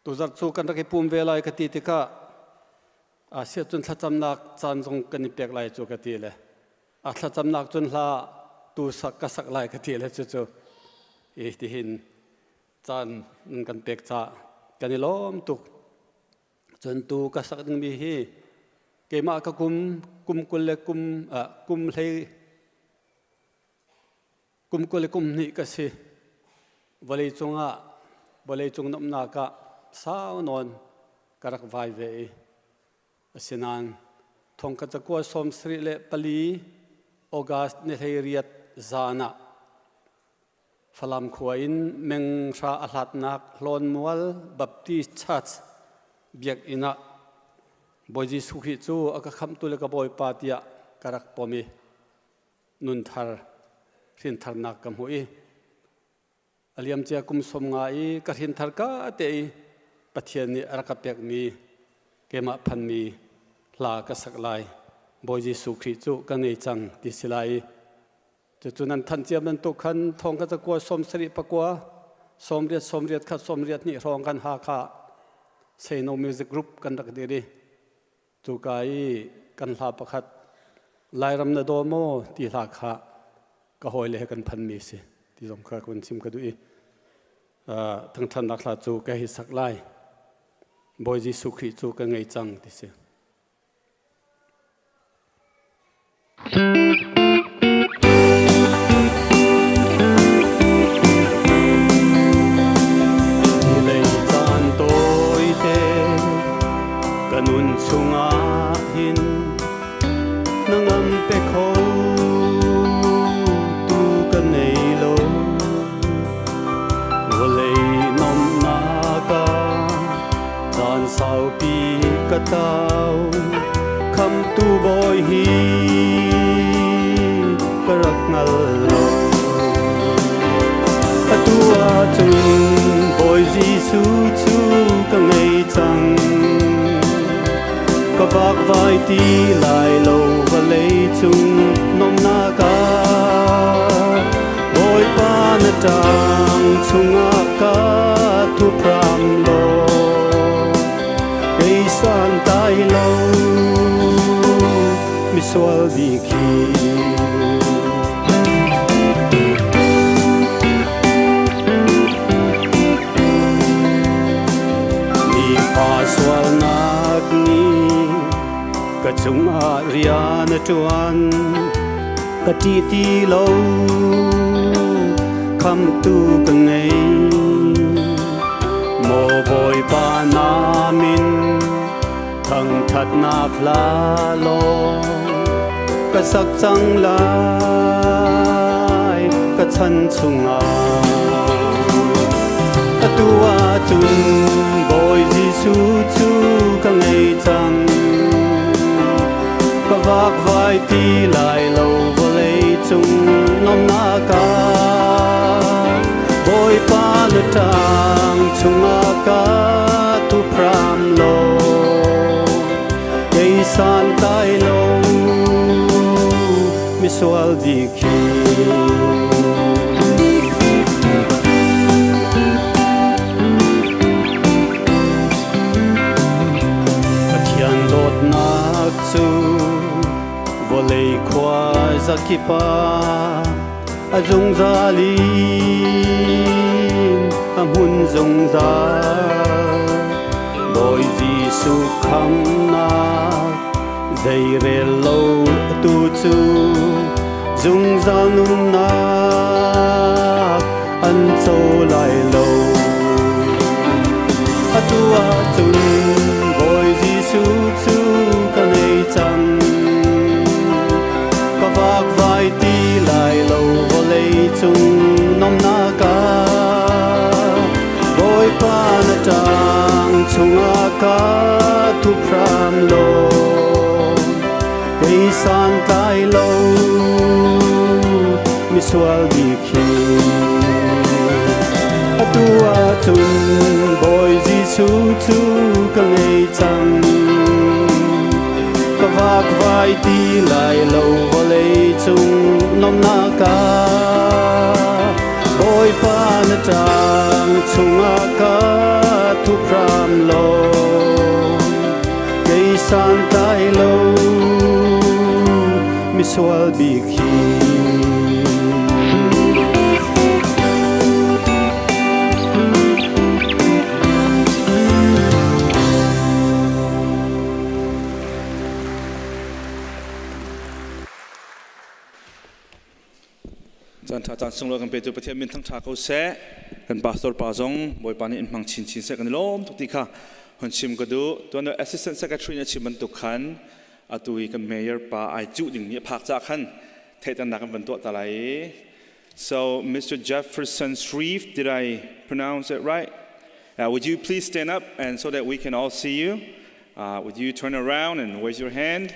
tuzarh cu kan rak i pum ve lai ka ti tikah Asia cun thlacamnak caan zong kan i pek lai cu ka ti le a thlacamnak cun hla tu sak ka sak lai ka ti le cucu i tihin caan kan pek ca kan i lawm tuk. Cun tu ka sak dingmi hi keimah ka kum kum 20 le kum kum hlei Kum 20 le kum hnih ka si. Vawleicung ah vawleicung nuamhnak ah sau nawn ka rak vai ve i asinain thongkhat cakua 74 August ni 18 zan ah Falam khua in menghra a hlatnak Hlawnmual Baptist Church biakinn ah Bawi Jesuh Khrih cu a ka khamhtu le ka Bawipa tiah ka rak pom i nunthar hrintharnak ka hmuh i a liamcia kum 50 i ka hrinthar ka te i Pathian nih a rak ka pekmi keimah phanmi hla ka sak lai. Bawi Jesuh Khrih cu ka ngei cang ti si lai. Cucu nan thanh cia bantuk khan thong ka cakua 79 sawmriat sawmriat khat sawmriat hnih hrawng kan Hakha Seino Music Group kan rak dir i cuka i kan hla pakhat Lairam na daw maw ti hla kha ka hawile he kan phanmi si ti zong kha kun chim ka duh i thangṭhatnak hla cu ka hei sak lai. Bawi Jesuh Khrih cu ka ngei cang ti si. Lei caan tawite ka nun chungah hin na ngam pe kho tu ka nei lo. Vawlei nomnak ah caan saupi ka tau khamtu bawi hi ka rak hngal lo. Atu ahcun Bawi Jesuh cu ka ngei cang. Ka vakvai ti lai lo vawlei cung nomnak ah Bawipa na ṭang chungah ka thup hram law kei santlai lo misual bik hi. Nifa sualnak nih ka cungah rian a ṭuan ka ṭih ti lo khamtu ka ngei maw Bawipa na min thangṭhatnak hla law ka sak cang lai ka chan chungah atu ahcun Bawi Jesuh cu ka ngei cang ka vakvai ti lai lo vawlei cung nomnak ah Bawipa na ṭang chungah ka thup hram law kei santlai lo misual bik hi. Pathian dawtnak cu vawlei khua zakip ah a zungzal in a hmun zungzal. Bawi Jesuh khamnak zeirel lo tu cu zungzal nunnak an co lai lo. Atu ahcun Bawi Jesuh cu ka ngei cang. Ka vakvai ti lai lo vawlei cung nomnak ah Bawipa na ṭang chungah ka thup hram law kei santlai lo misual bik hi. Atu ahcun Bawi Jesuh cu ka ngei cang. Ka vakvai ti lai lo vawlei cung nomnak ah Bawipa na ṭang chungah ka thup hram law kei santlai lo misual bik hi. Caan ṭha caan sunglawi kan petu Pathian min thangṭha ko seh. Kan pastor pa zong Bawipa nih in hmang chinchin seh kan i lawm tuk ti kha hun chim ka duh. Tuan assistant secretary nih a chim bantuk khan atu i kan mayor pa ai cuh dingmi a phak cah khan theihternak kan van tuah ta lai i So Mr. Jefferson Shreve, did I pronounce it right? Would you please stand up and so that we can all see you? Would you turn around and raise your hand?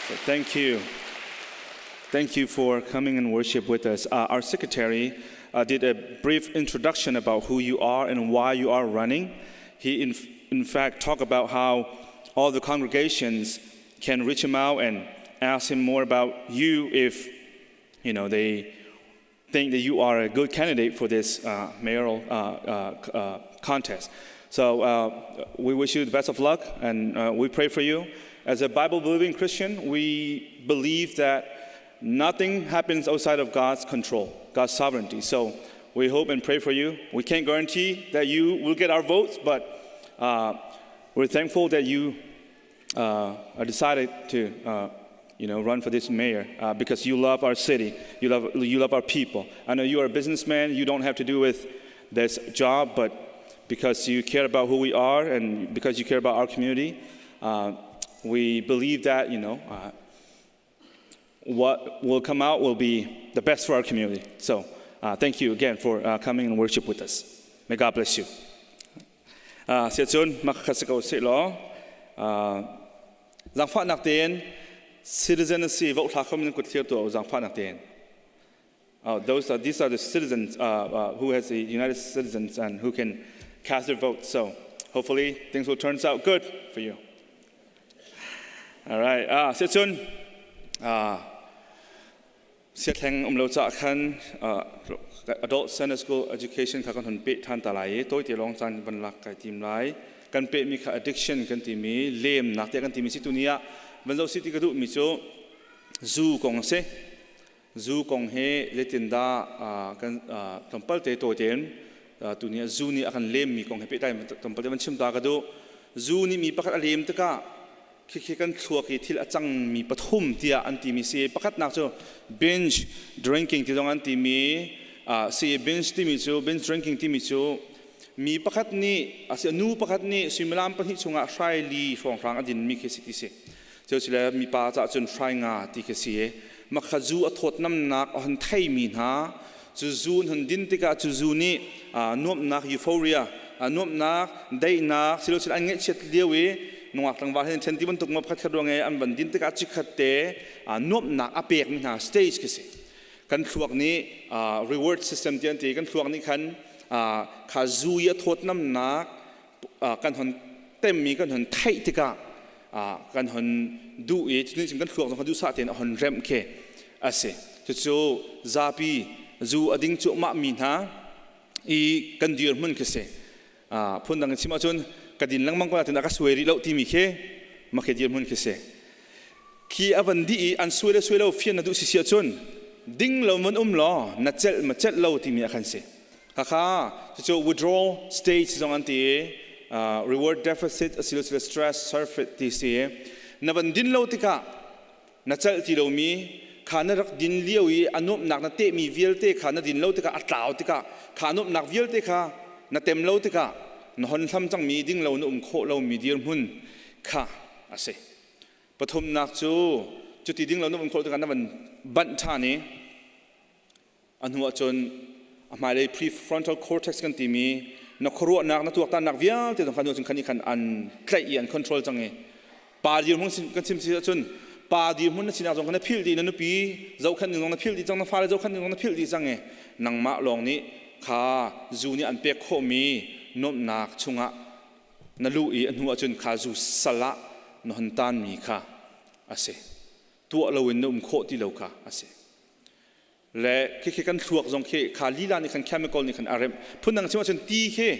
So thank you. Thank you for coming and worship with us. Our secretary did a brief introduction about who you are and why you are running. He, in, in fact, talked about how all the congregations can reach him out and ask him more about you if you know they think that you are a good candidate for this mayoral contest. So we wish you the best of luck and we pray for you. As a Bible believing Christian, we believe that nothing happens outside of God's control, God's sovereignty. So we hope and pray for you. We can't guarantee that you will get our votes, but we're thankful that you decided to run for this mayor because you love our city, you love our people. I know you are a businessman, you don't have to do with this job, but because you care about who we are and because you care about our community, we believe that what will come out will be the best for our community. So thank you again for coming and worship with us. May God bless you. Siacun makhasiko se law zangfahnak tein citizen si vote thla khom in kut thlir tu zangfahnak tein. Those are these are the citizens who has the United citizens and who can cast their vote. So hopefully things will turn out good for you. All right. Siacun siathleng um lo ca khan adult Sunday school education kha kan hun pe than ta lai i toi te long caan van lak kai tim lai. Kan pe mi kha addiction kan ti mi, lem nak te kan ti mi si. Tuni ah van zo si ti ka duh mi cu zu kong si. Zu kong he zeitindah kan tlawmpal te tawi tein tuni ah zu nih a kan lem mi kong he pehtlai tlawmpal te van chim ta ka duh. Zu nih mi pakhat a lem tikah khikhi kan thluak i thil a cangmi pathum tiah an timi si. Pakhatnak cu binge drinking ti zong an timi si. Binge timi cu, binge drinking timi cu mi pakhat nih asi nu pakhat nih suimilam 2 chungah hrai li hrawnghrang a dinmi khi si ti si. Cu sile mipa caah cun hrai nga ti khi si. Makha zu a thawt namnak a hon theimi hna cu zu an hon din tikah cu zu nih nuamhnak, euphoria, nuamhnak, daihnak silo an ngaihchiat lio i nungak tlangval he then ti bantuk ma pakhat khat ruang i an van din tikah chikkhat te nuamhnak a pekmi hna stage khi si. Kan thluak nih reward system ti an ti. Kan thluak nih khan kha zu i a thawt namnak kan hon temmi kan hon theih tikah kan hon duh i cutin kan thluak zong kha duhsah tein a hon remh khi a si. Cucu zapi zu a ding cuahmah mi hna i kan dirhmun khi si. Phundang in chim ahcun ka din lengmang ko nain a ka suai rih lo timi khi makhi dirhmun khi si. Khi a van dih i an suai le suai lo fian na duh si si ahcun ding lo man um law na celh ma celh lo timi a khan si. Khakha cucu withdrawal stage zong an ti i reward deficit asilo stress surfeit ti si. Na van din lo tikah na celh ti lomi kha, na rak din lio i a nuamhnak na tehmi vialte kha na din lo tikah a tlau tikah, kha nuamhnak vialte kha na tem lo tikah na hon hlam cangmi ding lo na um khawh lomi dirhmun kha a si. Pathumnak cu cuti ding lo na um khawh tikah na van banh ṭhan i a hnu ahcun a hmailei prefrontal cortex kan timi na khuaruahnak, na tuaktannak vialte zong kha nu cun khan khan an tlaih i an control cang i pa dirhmun kan chim si ahcun pa dirhmun na sinak zong kha na philh dih, na nupi zohkhenh ding zong na philh dih cang, na fale zohkhenh ding zong na philh dih cang i nangmah lawng nih kha zu nih an pek khawhmi nuamhnak chungah na luh i a hnu ahcun kha zu sal ah na hon taanmi kha a si. Tuah loin na um khawh ti lo kha a si. Le khi kan thluak zong khi kha lila nih khan, chemical nih khan a remh. Phundang chim ahcun ti khi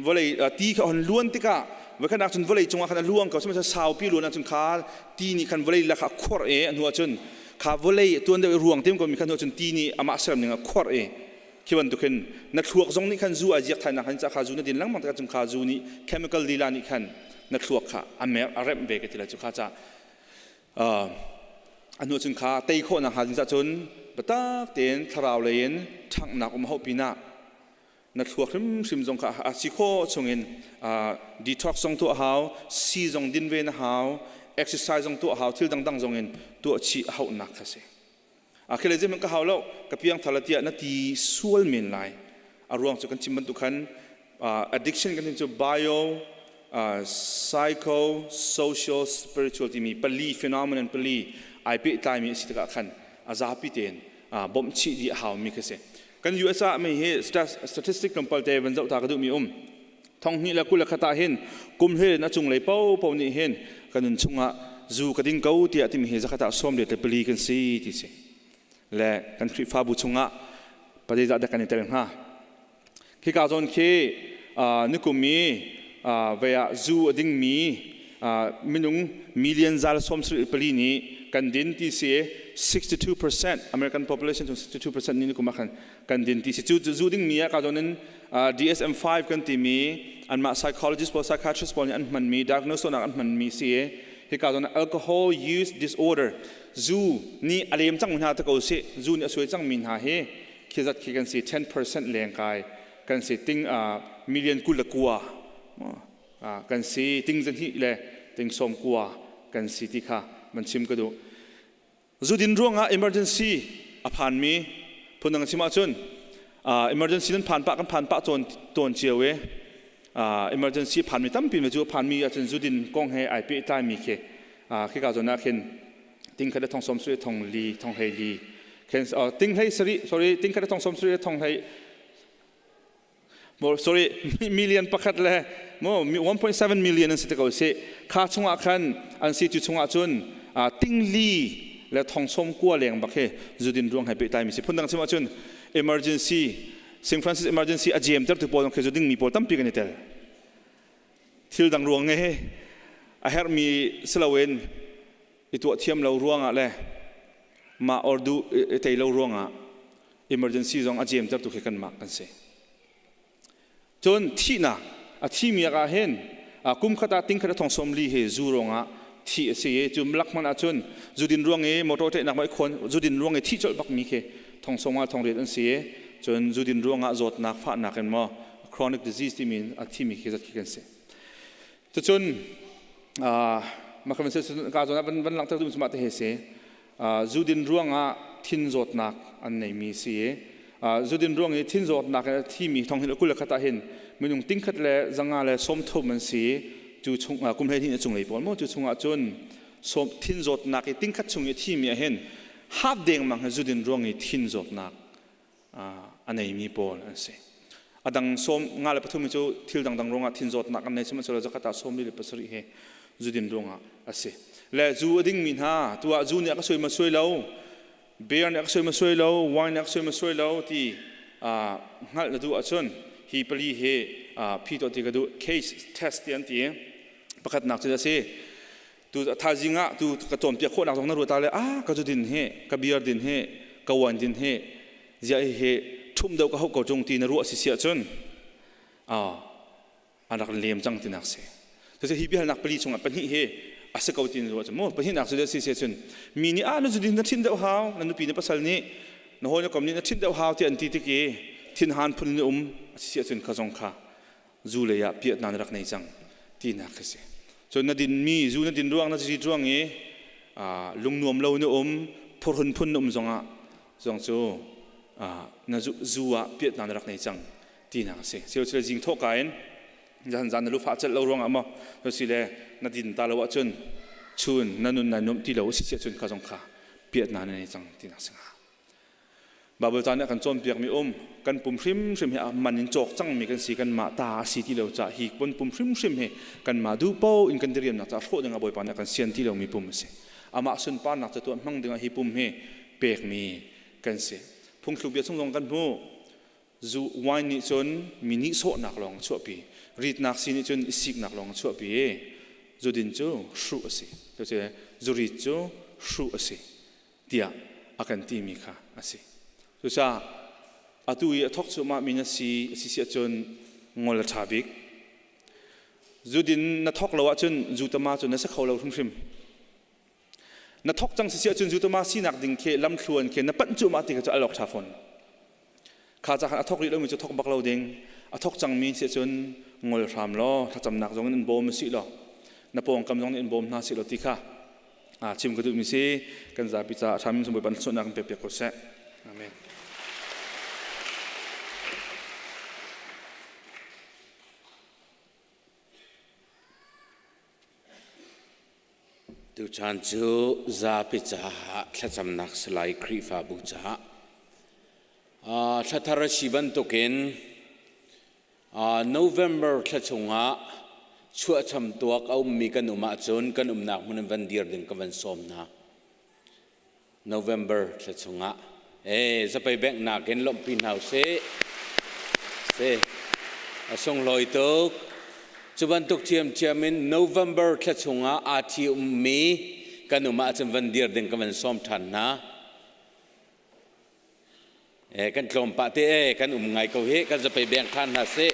vawlei ti kha hon luan tikah voikhat cun vawlei cungah khan a luang ko. Sihmanhsehlaw saupi luan ahcun kha ti nih khan vawlei lak ah khuarh i a hnu ahcun kha vawlei tuan deuh i ruang tim ko mi kha hnu ahcun ti nih amah serm ning a khuarh i khi bantuk hin na thluak zong nih khan zu ai ziak thai nak khan ca kha zu na din lengmang tikah cun kha zu nih, chemical lila nih khan na thluak kha a mer a remh ve ka ti lai. Cu kha ca a hnu cun kha tei khawhnak hnga ding cun biatak tein thlarau lei in ṭhanghnak um hau pinah na thluak hrimhrim zong kha a si khawh chungin detox zong tuah hau, si zong din ve na hau, exercise zong tuah hau, thil dangdang zong in tuah chih a hauhnak kha si. A khile zeihmanh ka hau lo, ka piang thar tiah na ti sual men lai. A ruang cu kan chim bantuk khan addiction kan chim cu bio, psycho, social, spiritual timi pali phenomenon pali ai pehtlaimi a si tikah khan a zapi tein bawmh chih dih a haumi khi si. Kan US ah mi hi statistic tlawmpal te van zoh ta ka duhmi um. Thong hnih le 21 ah hin kum hlei in a cunglei paohpaoh nih hin kan nun chungah zu ka ding ko tiah timi hi zakhat ah 44 kan si ti si. Le kan Khrihfabu chungah pazei dah kan i tel hnga? Khika zawn khi nikum i vei ah zu a dingmi minung million zal 74 nih kan din ti si. 62%, American population chung 62% nih nikum ah khan kan din ti si. Cu zu dingmi ah ka zawn in DSM-5 kan timi anmah psychologist pawl, psychiatrist pawl nih an hmanmi diagnose nak an hmanmi si. Hika zawn alcohol use disorder, zu nih a lem cang hna ta ko si, zu nih a suai cangmi hna hi khi zat khi kan si, 10% lengkai kan si, ting million 29 kan si, ting zahnih le ting 90 kan si ti kha man chim ka duh. Zudin ruangah emergency a phanmi, phundang chim ahcun emergency nan phan pah, kan phan pah tawn tawn cio e. Emergency phanmi tampi me cu phanmi ahcun zudin kong he ai pehtlaimi khi khika zawn ah khin ting khat le thong som sui thong li thong hlei li khen ting hlei sari, sorry, ting khat le thong som sui thong hlei, sorry, million pakhat le mo 1.7 million an si te ko si. Kha chungah khan an si cu chungah cun ting li le thong som kua leng bak he zudin ruang he pehtlai mi si. Phundang chim ahcun emergency, St. Francis emergency a jem ter tu pawl khi zuding mi pawl tampi kan i tel. Thil dang ruang nge a herhmi siloin i tuah thiam lo ruangah le mah ordu i tei lo ruangah emergency zong a jem tertu khi kanmah kan si. Cun thihnak, a thimi ah hin kum khat ah ting khat a thong 40 he zu ruangah thi a si i, cu lak hmanh ahcun zudin ruang i motor ṭehnak ma i khawn, zudin ruang i thih colh bakmi khi thong 50 thong riat an si i, cun zudin ruangah zawtnak fahnak in maw chronic disease timi in a thimi khi zat khi kan si. Cucun mah kan ka zawn ah van langhter duh mah te he si, zudin ruangah thin zawtnak an neimi si i, zudin ruang i thin zawtnak in a thimi thong hin 21 ah hin minung tingkhat le 130 an si. Cu chung kum 12 a cunglei pawl maw, cu chungah cun thin zawtnak i tingkhat chung i thimi ah hin half dengmang hi zudin ruang i thin zawtnak a neimi pawl an si. A dang 53 cu thil dangdang ruangah thin zawtnak an nei, sihmanhsehlaw zakhat ah 47 hi zudin ruangah a si. Le zu a dingmi hna tu ah zu nih a ka suai ma suai lo, beer nih a ka suai ma suai lo, wine nih a ka suai ma suai lo ti hngalh na duh ahcun hi pali hi phi tuah ti ka duh. Case test ti an ti. Pakhatnak cu a si, tu thaizing ah tu ka cawnpiak khawhnak zong na ruat le ah ka zu din hi, ka beer din hi, ka wine din hi zia hi hi ṭhum deuh ka hauh ko ṭung ti na ruah si si ahcun an rak lem cang tinak si. Cucu hi biahalnak pali chungah pahnih hi a si ko ti na ruah cun mu. Pahnihnak cu si si ahcun mi nih ah na zu din na ṭhin deuh hau, na nupi na pasal nih, na hawi na kom nih na ṭhin deuh hau ti an ti tik i thinhan phun in um a si si ahcun kha zong kha zu lei ah piatna na rak nei cang tinak khi si. Cun na dinmi zu na din ruang, na rit ruang i lungnuam lo na um, phurhun phun na um zongah zong cu na zu ah piatna na rak nei cang tinak a si. Silo zing thawhka in zan zan na lufa celh lo ruangah maw si le na din ta lo ahcun chun na nun na nuam ti lo si si ahcun kha zong kha piatna na nei cang tinak si hnga. Baibal ca nih a kan cawnpiakmi um, kan pum hrimhrim hi a man in cawk cangmi kan si, kanmah ta a si ti lo caah hi pun pum hrimhrim hi kanmah duh paoh in kan diriamnak caah hrawh dingah Bawipa nih a kan sian ti lomi pum a si. Amah sunparnak ca tuah hmang dingah hi pum hi pekmi kan si. Phungthluk bia chung zong kan hmuh, zu wine nih cun mi nihsawhnak lawng a chuahpi, ritnak si nih cun i siknak lawng a chuahpi i zudin cu hruh a si, zurit cu hruh a si tiah a kan timi kha a si. Cucaah atu i a thawk cuahmah mi na si a si si ahcun ngol a ṭha bik. Zudin na thawk lo ahcun zu tama cu na si kho lo hrimhrim. Na thawk cang si si ahcun zu tama sinak ding khi lamthluan khi na panh cuahmah ti kha cu al awk ṭha fawn. Kha ca khan a thawk rih lomi cu thawk bak lo ding. A thawk cangmi si ahcun ngol hram law thlacamnak zong in in bawm si law na pawngkam zong nih in bawm hna si law ti kha chim ka duhmi si. Kan zapi caah a ṭhami Bawipa nih suahnak in pek piak ko seh. Amen. Tuchan cu zapi caah thlacamnak salai Khrihfabu caah thlathar a si bantukin November thla chungah chuahcham tuak a ummi kan um ahcun kan umnak hmun in van dir ding ka van sawm hna. November thla chungah eh zapei bank nakin lawmhpi hna usih. Si a sunglawi tuk. Cu bantuk ṭhiamṭhiam in November thla chungah aa ṭhi ummi kan um ahcun van dir ding ka van sawm ṭhan hna. Eh, kan tlawm pah te eh, kan um ngai ko hi kan zapei beng ṭhan hna sih.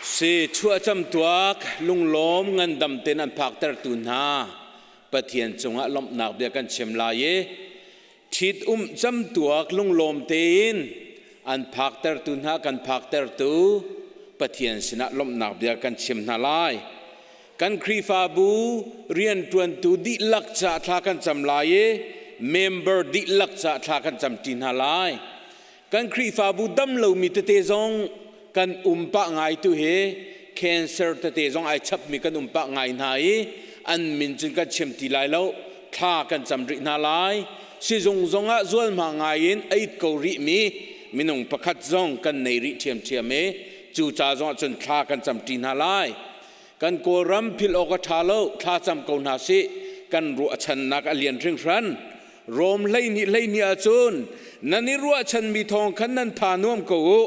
Si chuahcam tuak lunglawm ngandam ten an phaktertu hna Pathian cungah lawmhnak bia kan chim lai i ṭhit um cam tuak lunglawm tein an phaktertu hna kan phaktertu Pathian sinah lawmhnak bia kan chim hna lai. Kan Khrihfabu rianṭuantu dihlak ca thla kan cam lai i member dihlak ca thla kan camṭi hna lai. Kan Khrihfabu dam lomi tete zong kan um pah ngai tu hi cancer tete zong ai chapmi kan um pah ngai hna i an min cun kan chim ti lai lo thla kan cam rih hna lai. Sizung zongah zualhma ngai in a it ko rihmi minung pakhat zong kan nei rih ṭhiamṭhiam i cu ca zongah cun thla kan camṭi hna lai. Kan Kawlram philh awk a ṭha lo, thlacam ko hna sih, kan ruahchannak a lian hringhran. Rom 12 12 ahcun nan i ruahchanmi thawng khan nan tha nuam ko u.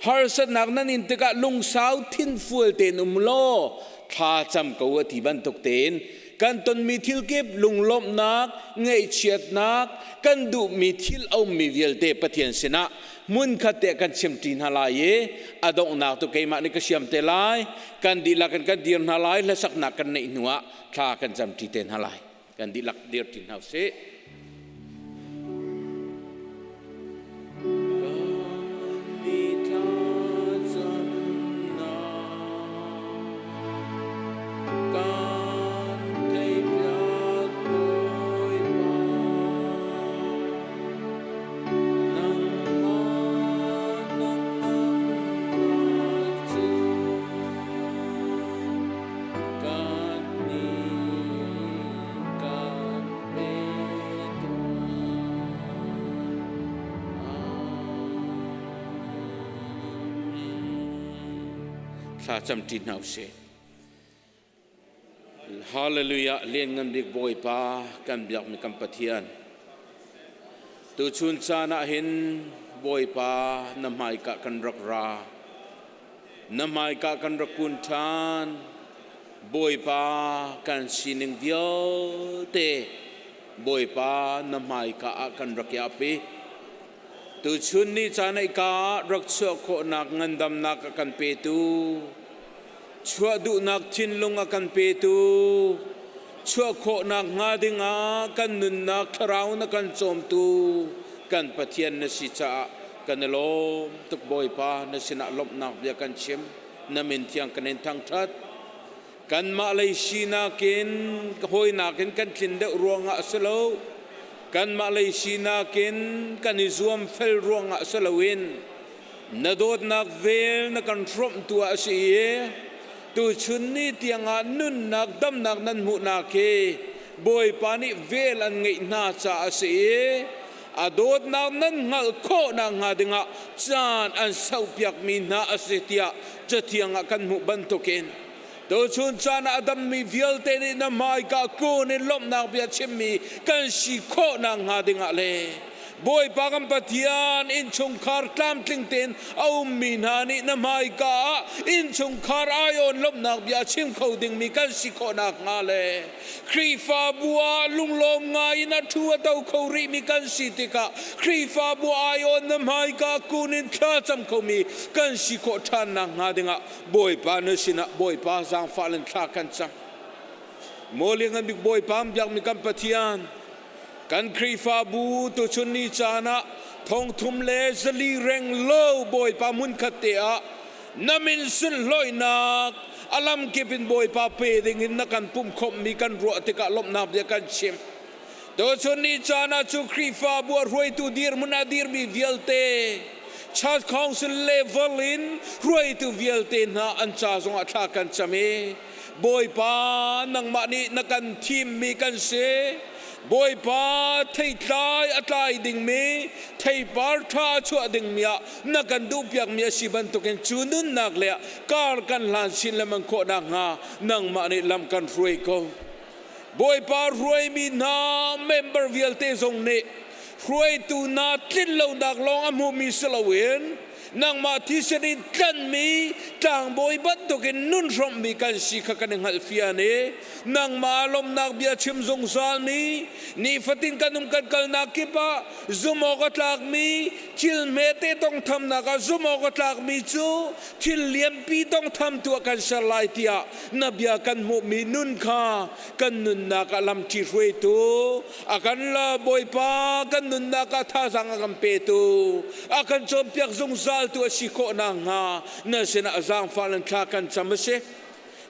Harsatnak nan in tikah lungsau thinfual tein um law thlacam ko u a ti bantuk tein kan tonmi thil kip lunglawmhnak, ngaihchiatnak, kan duhmi thil a ummi vialte Pathian sinah hmunkhat te kan chimṭi hna lai i a donghnak tu keimah nih ka siam te lai kan dihlak in kan dir hna lai hlasaknak kan neih hnuah thla kan camṭi te hna lai kan dihlak dir ṭi hna usih. Kan theihpiak Bawipa. Nangmah nangamnak cu kannih kan pe tuah. Amen. Thla camṭi hna usih. Hallelujah lianngan bik Bawipa kan biakmi kan Pathian tuchun caan ah hin Bawipa na hmaika kan rak ra na hmaika kan rak kun ṭhan Bawipa kan sining vialte Bawipa na hmaika ah kan rak iap i tuchun ni caan ai ka rak chuah khawhnak ngandamnak a kan petu Chuah duhnak thinlung a kan petu, chuah khawhnak hnga dingah kan nunnak thlarau na kan cawmtu kan Pathian na si caah kan i lawm tuk Bawipa na sinah lawmhnak bia kan chim na min thiang kan in thangṭhat kanmah lei sinak in hawinak in kan tlin deuh ruangah a si lo kanmah lei sinak in kan i zuam fel ruangah si loin Na dawtnak vel na kan hrawmhtu ah a si i tuchun ni tiangah nunnak damnak nan hmuhnak hi Bawipa nih vel an ngeih hna caah a si i a dawtnak nan hngalh khawhnak hnga dingah caan an sauhpiakmi hna a si tiah Cathiang ah kan hmuh bantukin tuchun caan ah a dammi vialte nih na hmaika kun in lawmhnak bia chimmi kan si khawhnak hnga dingah le Bawipa kan Pathian innchungkhar tlamtling tein a ummi hna nih na hmaika ah innchungkhar aiawn lawmhnak bia chim kho dingmi kan si khawh nakhnga le Khrihfabu ah lunglawm ngai in a ṭhu a to kho rihmi kan si tikah Khrihfabu aiawn na hmaika kun in thlacam khomi kan si khawh ṭhan nakhnga dingah Bawipa na sinah Bawipa zaangfah in thla kan cam. Maw Lianngan Bik Bawipa biakmi kan Pathian Kan Khrihfabu tuchun ni caan ah thongthum le zali reng lo Bawipa hmunkhat te ah na min sunhlawihnak a lamkip in Bawipa pe ding in na kan pumhkhawmhmi kan ruah tikah lawmhnak bia kan chim. Tuchun ni caan ah cu Khrihfabu a hruaitu dirhmun a dirmi vialte Church Council level in hruaitu vialte hna an ca zongah thla kan cam i Bawipa nangmah nih na kan thimmi kan si. Bawipa theitlai a tlai dingmi theipar ṭha a chuah dingmi ah na kan duhpiakmi a si bantukin cu nunnak le kar kan hlan chin lengmang khawh nakhnga nangmah nih lam kan hruai ko. Bawipa hruaimi hna member vialte zong nih hruaitu hna tlin lonak lawng a hmumi si loin nangmah thisen in tlanhmi tlangbawi bantukin nun hrawmhmi kan si kha kan i hngalhfian i nangmah lawmhnak bia chim zungzalmi nifatin kan um kan kalnak kip ah zumh awk a tlakmi thil hmete tongthamnak ah zumh awk a tlakmi cu thil lianpi tongtham tu ah kan ser lai tiah na bia kan hmuhmi nun kha kan nunnak ah lamṭi hruaitu a kan la Bawipa kan nunnak ah thazaang a kan petu a kan cawnpiak zungzaltu a si khawh nakhnga na sinah zaangfah in thla kan cam a si.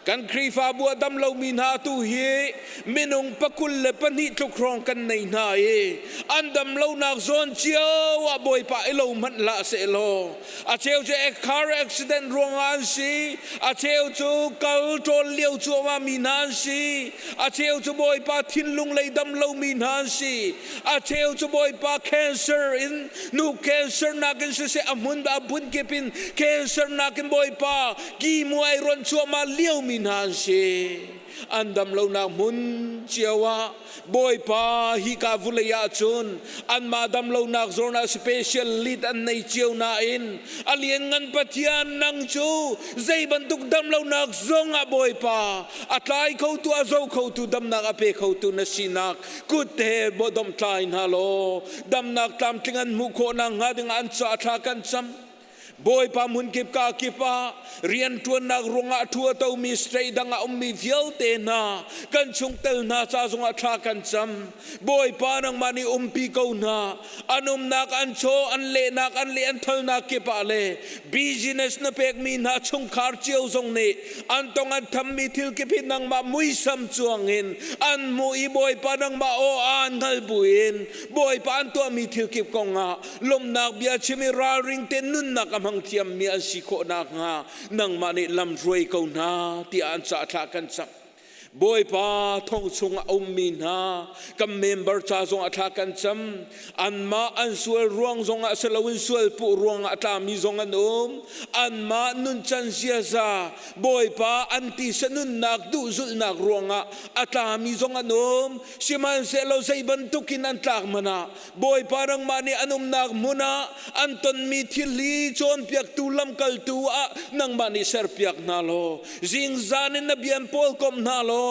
Kan Khrihfabu a dam lomi hna tu hi minung 22 tluk hrawng kan nei hna i an dam lonak zawn cio ah Bawipa i lo hmanh hlah sehlaw a cheu cu car accident ruangah an si, a cheu cu kal ṭawl lio cuahmah mi hna an si, a cheu cu Bawipa thinlung lei dam lomi hna an si, a cheu cu Bawipa cancer in nu cancer nakin siseh a hmun a phun kip in cancer nakin Bawipa ki muai ron cuahmah liomi hna an si. An dam lonak hmun cio ah Bawipa hika vulei ah cun anmah dam lonak zawn ah special lead an nei cio nain a lianngan Pathian nang cu zei bantuk dam lonak zong ah Bawipa a tlai khotu a zo khotu damnak a pe khotu na sinak kut he bawdomh tlai hna law damnak tlamtling an hmuh khawh nakhnga ding an ca thla kan cam. Bawipa hmunkip ka kip ah rianṭuannak ruangah a ṭhu a tomi state dang ah ummi vialte hna kan chungtel hna ca zongah thla kan cam. Bawipa nangmah nih umpi ko hna. An umnak an chaw an lehnak an leh an thalnak kip ah le business na pekmi hna chungkhar cio zong nih an tong an thammi thil kip hi nangmah muisam cuang in an hmuh i Bawipa nangmah aw aan hngal buin Bawipa an tuahmi thil kip kongah lawmhnak bia chim i ralring te nunnak a hmang thiammi an si khawh nakhnga nangmah nih lam hruai ko hna tiah an ca thla kan cam. Bawipa thong chung a ummi hna kan member ca zong ah thla kan cam. Anmah an sual ruang zong ah si loin sual puh ruang ah a tlami zong an um. Anmah nuncan ziaza Bawipa an tisa nunnak duhzulhnak ruangah a tlami zong an um. Sihmanhsehlaw zei bantukin an tlak hmanh ah Bawipa nangmah nih an umnak hmun ah an tonmi thil hi cawnpiaktu lamkaltu ah nangmah nih serpiak hna law zingzan in na bian pawl komh hna law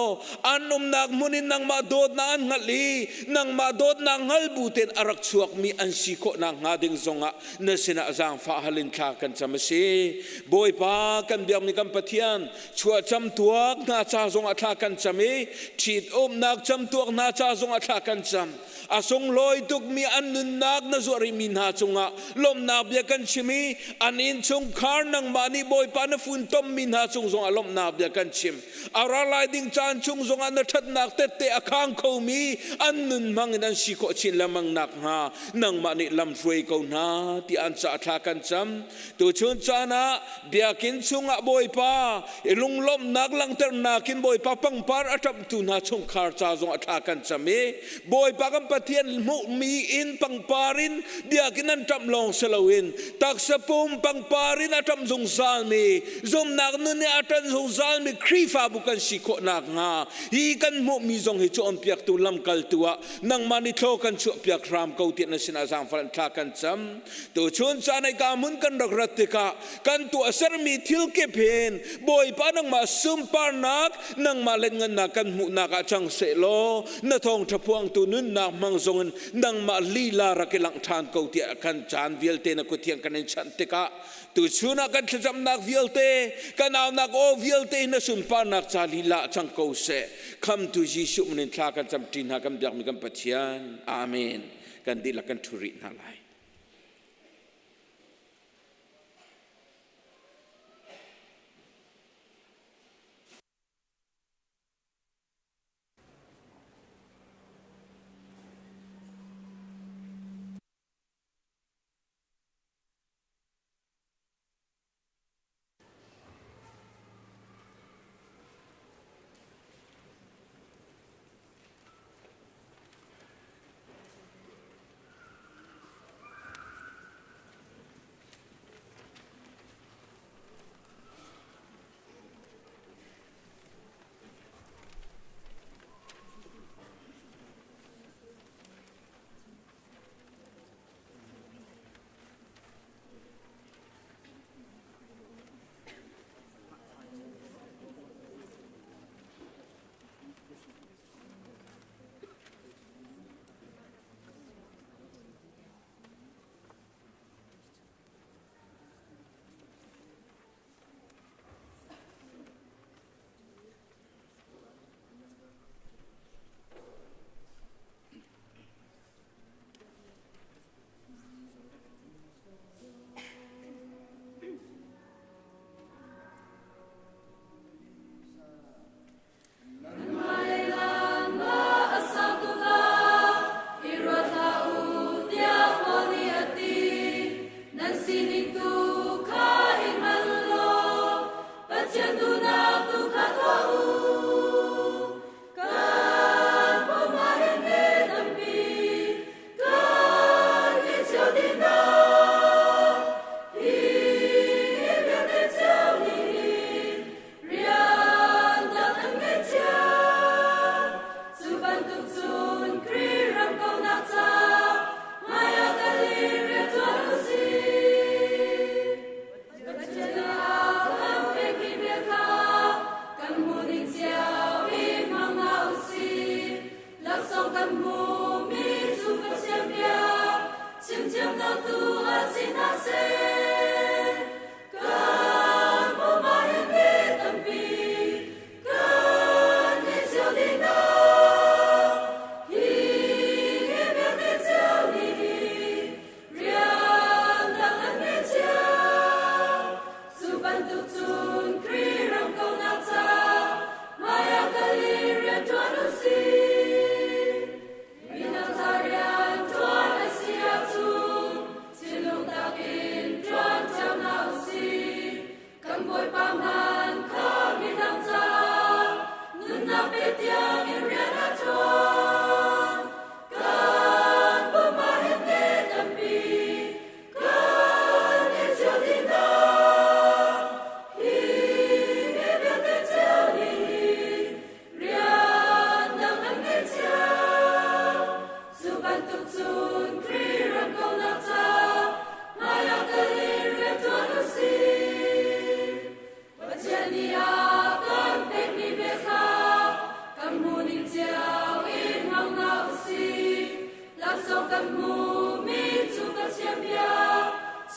an umnak hmun in nangmah dawtnak an hngalh i nangmah dawtnak hngal bu tein a rak chuakmi an si khawh nakhnga ding zongah na sinah zaangfah hal in thla kan cam a si. Bawipa kan biakmi kan Pathian chuah camtuak hna ca zongah thla kan cam i ṭhit umnak camtuak hna ca zongah thla kan cam. A sunglawi tukmi an nunnak na zuah rihmi hna cungah lawmhnak bia kan chim i an innchungkhar nangmah nih Bawipa na funtommi hna cung zongah lawmhnak bia kan chim. A ra lai ding caan chung zongah na ṭhatnak tette a khang khomi an nun hmang in an si khawh chin lengmang nakhnga nangmah nih lam hruai ko hna tiah an caah thla kan cam. Tuchun caan ah biakinn chungah Bawipa i lunglawmhnak langhternak in Bawipa pangpar a ṭamhtu hna chungkhar ca zong a thla kan cam i Bawipa kan Pathian hmuhmi in pangpar in biakinn an ṭamh lawng si loin taksa pum pangpar in a ṭamh zungzalmi zumhnak nun i a ṭan zungzalmi Khrihfabu kan si khawh nakhnga hi kan hmuhmi zong hi cawnpiaktu lamkaltu ah nangmah nih thlaw kan chuahpiak hram ko tiah na sinah zaangfah thla kan cam. Tuchun caan i ka hmun kan rak rat tikah kan tuahsermi thil kip hin Bawipa nangmah sunparnak nangmah lengngannak kan hmuhnak ah cang sehlaw na thawngṭha phuangtu nunnak hmang zongin nangmah lila rak i langh ṭhan ko tiah kan caan vialte na kut thiang kan in chanh tikah tuchun ah kan thlacamnak vialte kan aunak aw vialte na sunparnak ca lila cang ko seh. Khamtu Jesuh min in thla kan camṭi hna kan biakmi kan Pathian. Amen. Kan dihlak kan ṭhu rih hna lai.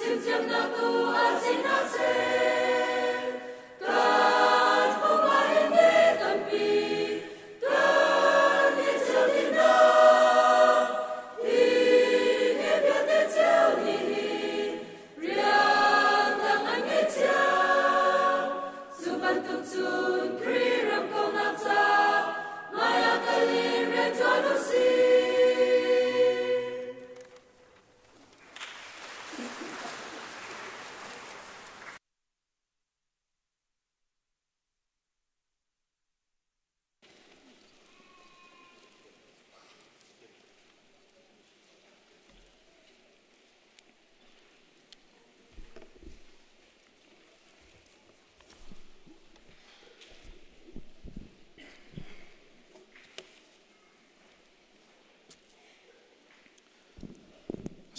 Chimthiamnak tu ah si hna seh. Kan pumah hin ni tampi kan i cio dih hna. Hi ni vialte cio nih hin rian dang an ngei cio. Cu bantuk cun Khrih ram kauhnak ca hmaiah kal in rian ṭuan u sih.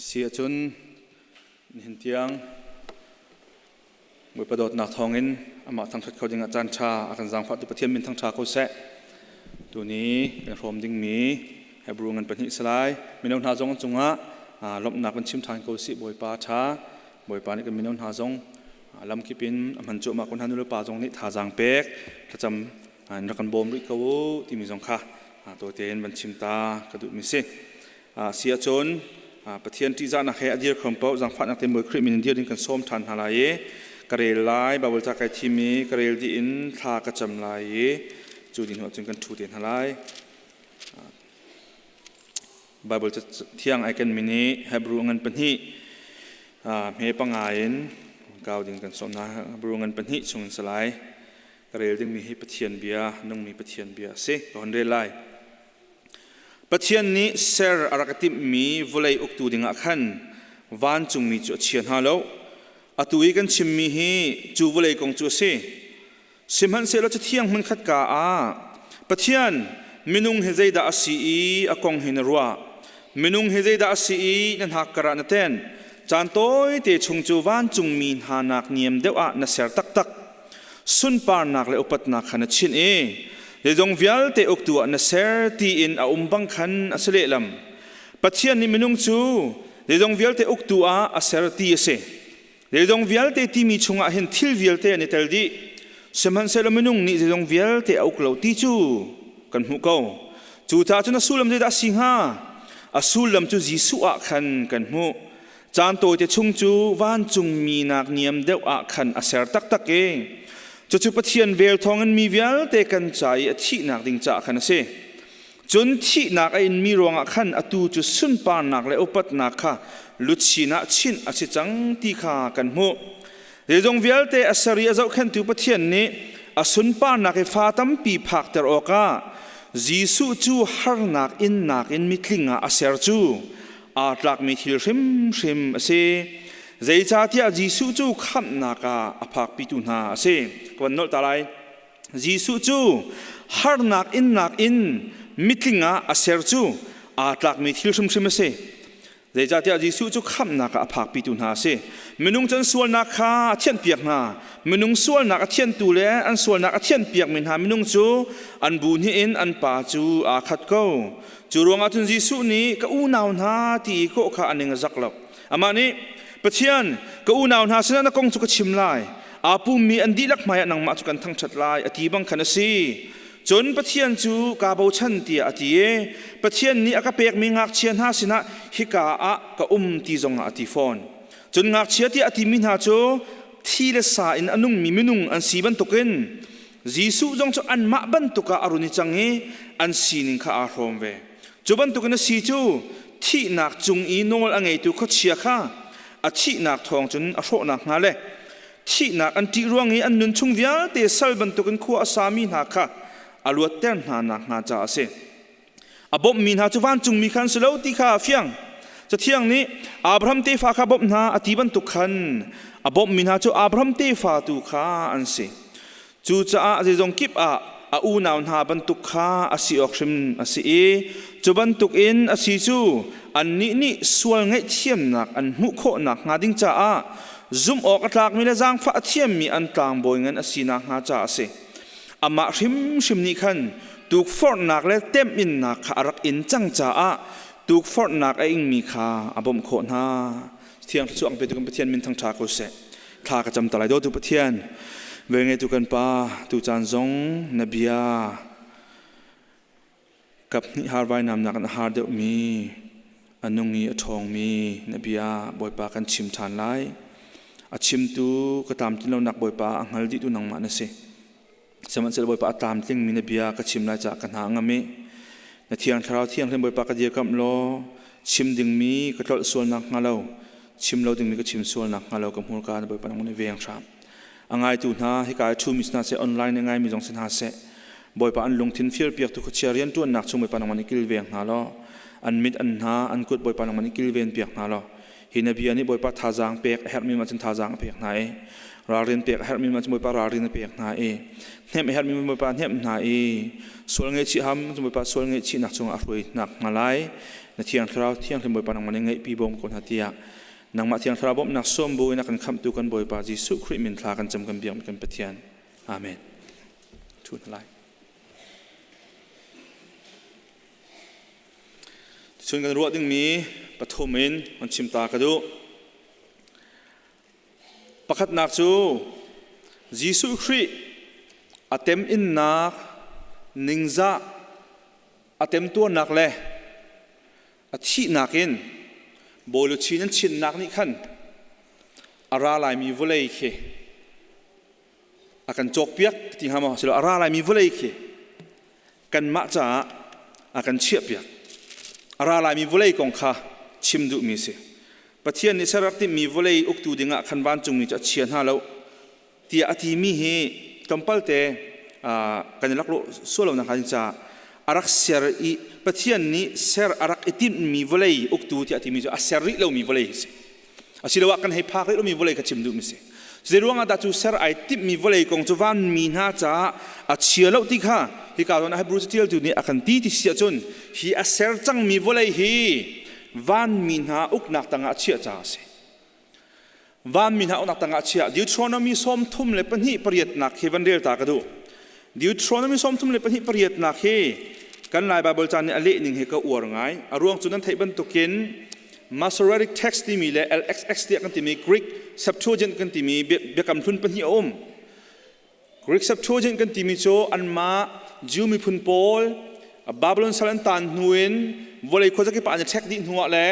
Si ahcun nihin tiang Bawipa dawtnak thawngin amah thangṭhat kho dingah caan ṭha a kan zaangfahtu Pathian min thangṭha ko seh. Tuni kan hrawm dingmi Hebrew ngan pahnih si lai. Mino hna zong cungah lawmhnak kan chim ṭhan ko sih Bawipa ṭha. Bawipa nih kan mino hna zong lamkip in a hman cuahmah ko hna nulepa zong nih thazaang pek thlacam in rak kan bawm rih ko u timi zong kha tawite in van chim ta ka duhmi si. Si ahcun Pathian ṭihzahnak he a dir khom paoh zaangfahnak te Bawi Khrih min in dir ding kan sawm ṭhan hna lai i ka rel lai Baibal ca kai thim i ka rel dih in thla ka cam lai i cu ding hnu ahcun kan ṭhu te hna lai. Baibal ca thiang ai kenmi nih Hebrew ngan pahnih hme panga in kau ding kan sawm hna. Hebrew ngan pahnih chung in si lai. Ka rel dingmi hi Pathian bia, nungmi Pathian bia a si. Ka hon rel lai. Pathian nih ser a rak timhmi vawlei uktu dingah khan vancungmi cu a chia hna lo. Atu i kan chimmi hi cu vawlei kong cu a si. Sihmanhsehlaw Cathiang hmunkhat ka ah Pathian minung hi zeidah a si i a kong hi na ruah? Minung hi zeidah a si i na hnak karah na tenh? Caan tawite chung cu vancungmi hna nak niam deuh ah na ser taktak. Sunparnak le upatnak kha na chinh i zeizong vialte uktu ah na ser tiin a um bang khan a si lehlam. Pathian nih minung cu zeizong vialte uktu ah a ser ti a si. Zeizong vialte timi chungah hin thil vialte an i tel dih. Sihmanhsehlaw minung nih zeizong vialte a uk lo ti cu kan hmuh ko. Cucaah cun a sullam zeidah a si hnga? A sullam cu Jesuh ah khan kan hmuh. Caan tawite chung cu vancungmi nak niam deuh ah khan a ser taktak i cucu Pathian vel thawngin mi vialte kan ca i a thihnak ding caah khan a si. Cun thihnak a inmi ruangah khan atu cu sunparnak le upatnak kha luchin ah chinh a si cang ti kha kan hmuh. Zeizong vialte a ser i a zohkhenhtu Pathian nih a sunparnak i fa tampi phakter awkah Jesuh cu harnak innak in mitling ah a ser cu aa tlakmi thil hrimhrim a si. Zeicahtiah Jesuh cu khamhnak ah a phakpitu hna a si. Ka van nolh ta lai. Jesuh cu harnak innak in mitling ah a ser cu aa tlakmi thil hrimhrim a si. Zeicahtiah Jesuh cu khamhnak ah a phakpitu hna a si. Minung cu an sualnak kha a thianhpiak hna. Minung sualnak a thianhtu le an sualnak a thianhpiakmi hna minung cu an bu hnih in an pa cu aa khat ko. Cu ruangah cun Jesuh nih ka unau hna ti i kawh kha a ning a zak lo. Amah nih Pathian, ka unau hna sinah na kong cu ka chim lai. Aa pummi an dihlak hmaiah nangmah cu kan thangṭhat lai, a ti bang khan a si. Cun Pathian cu kaa bochan tiah a ti i Pathian nih a ka pekmi ngakchia hna sinah hika ah ka um ti zongah a ti fawn. Cun ngakchia tiah a timi hna cu thi le sa in a nungmi minung an si bantukin Jesuh zong cu anmah bantuk ah a run i cang i an sining kha aa hrawm ve. Cu bantukin a si cu thihnak cung i nawl a ngeitu khuachia kha a thihnak thawng cun a hrawh nakhnga le thihnak an ṭih ruang i an nun chung vialte sal bantukin khua a sami hna kha a luatter hna nakhnga caah a si. A bawmhmi hna cu vancungmi kha an si lo ti kha a fiang. Cathiang nih Abraham tefa kha bawmh hna a ti bantuk khan a bawmhmi hna cu Abraham tefa tu kha an si. Cucaah zeizong kip ah a unau hna bantuk kha a si awk hrim a si i cu bantukin a si cu annih nih sual ngaihthiamnak an hmuh khawh nakhnga ding caah zumh awk a tlakmi le zaangfah a thiammi an tlangbawi ngan a si nakhnga caah a si. Amah hrimhrim nih khan tukforhnak le temhinnak kha a rak in cang caah tukforhnak a ingmi kha a bawmh khawh hna. Thiang thluachuah ang petu kan Pathian min thangṭha ko seh. Thla ka cam ta lai. Dawtu Pathian, velngeitu kan Pa, tu caan zong na bia kap hnih har vainam nak in a har deuhmi, a nung i a ṭhawngmi na bia Bawipa kan chim ṭhan lai. A chimtu ka tlamtlin lonak Bawipa a hngal dihtu nangmah na si. Sihmanhsehlaw Bawipa a tlamtlingmi na bia ka chim lai caah ka hna a ngam i na Thiang Thlarau Thianghlim Bawipa ka dirkamh law chim dingmi ka tlolh sual nakhnga lo chim lo dingmi ka chim sual nakhnga lo ka hmurka na Bawipa nang nih veng hram. A ngaitu hna hika i ṭhumi si hna seh online i ngaimi zong si hna seh Bawipa an lungthin firpiaktu khuachia rianṭuannak chung Bawipa nangmah nih kilveng hna law an mit an hna an kut Bawipa nangmah nih kilven piak hna law Hi na bia nih Bawipa thazaang pek a herhmi ma cun thazaang a pek hna i ralrin pek a herhmi ma cun Bawipa ralrin a pek hna i hnemh a herhmi ma Bawipa hnemh hna i sual ngaihchih ham cun Bawipa sual ngaihchihnak chungah a hruai hna hnga lai. Na Thiang Thlarau Thianghlim Bawipa nangmah nih ngaihpi bawm ko hna tiah nangmah Thiang Thlarau bawmhnak sawm bu in a kan khamhtu kan Bawipa Jesuh Khrih min thla kan cam kan biakmi kan Pathian. Amen. Thu hna lai. Cun kan ruah dingmi pathum in kan chim ta ka duh. Pakhatnak cu Jesuh Khrih a teminnak ningzah a temtuarnak le a thihnak in bawiluchin an chinnak nih khan a ra laimi vawlei khi a kan cawkpiak ti hnga maw silo a ra laimi vawlei khi kanmah caah a kan chiahpiak. A ra laimi vawlei kong kha chim duhmi a si. Pathian nih ser rak timhmi vawlei uktu dingah khan vancungmi cu a chia hna lo tiah a timi hi tlawmpal te kan i laklawh sual lo nakhnga ding caah a rak ser i Pathian nih ser a rak i timhmi vawlei uktu tiah a timi cu a ser rih lomi vawlei hi a si. Asiloah kan hei phak rih lomi vawlei kha chim duhmi si. Zeiruang ah dah cu ser ai timhmi vawlei kong cu vanmi hna caah a chia lo ti kha hika zawn ah Hebrew catialtu nih a kan ti ti si ahcun hi a ser cangmi vawlei hi vanmi hna uknak tangah a chiah caah a si. Vanmi hna uknak tangah a chiah. Deuteronomy 32 pariatnak hi van rel ta ka duh. Deuteronomy 32 pariatnak hi kan Lai Baibal ca nih a leh ning hi ka uar ngai. A ruang cu nan theih bantukin Masoretic text timi le LXX tiah kan timi Greek Septuagint kan timi biakam hlun pahnih a um. Greek Septuagint kan timi cu anmah Jew miphun pawl Babylon sal an taan hnu in vawlei khuazakip ah an i ṭhek dih hnuah le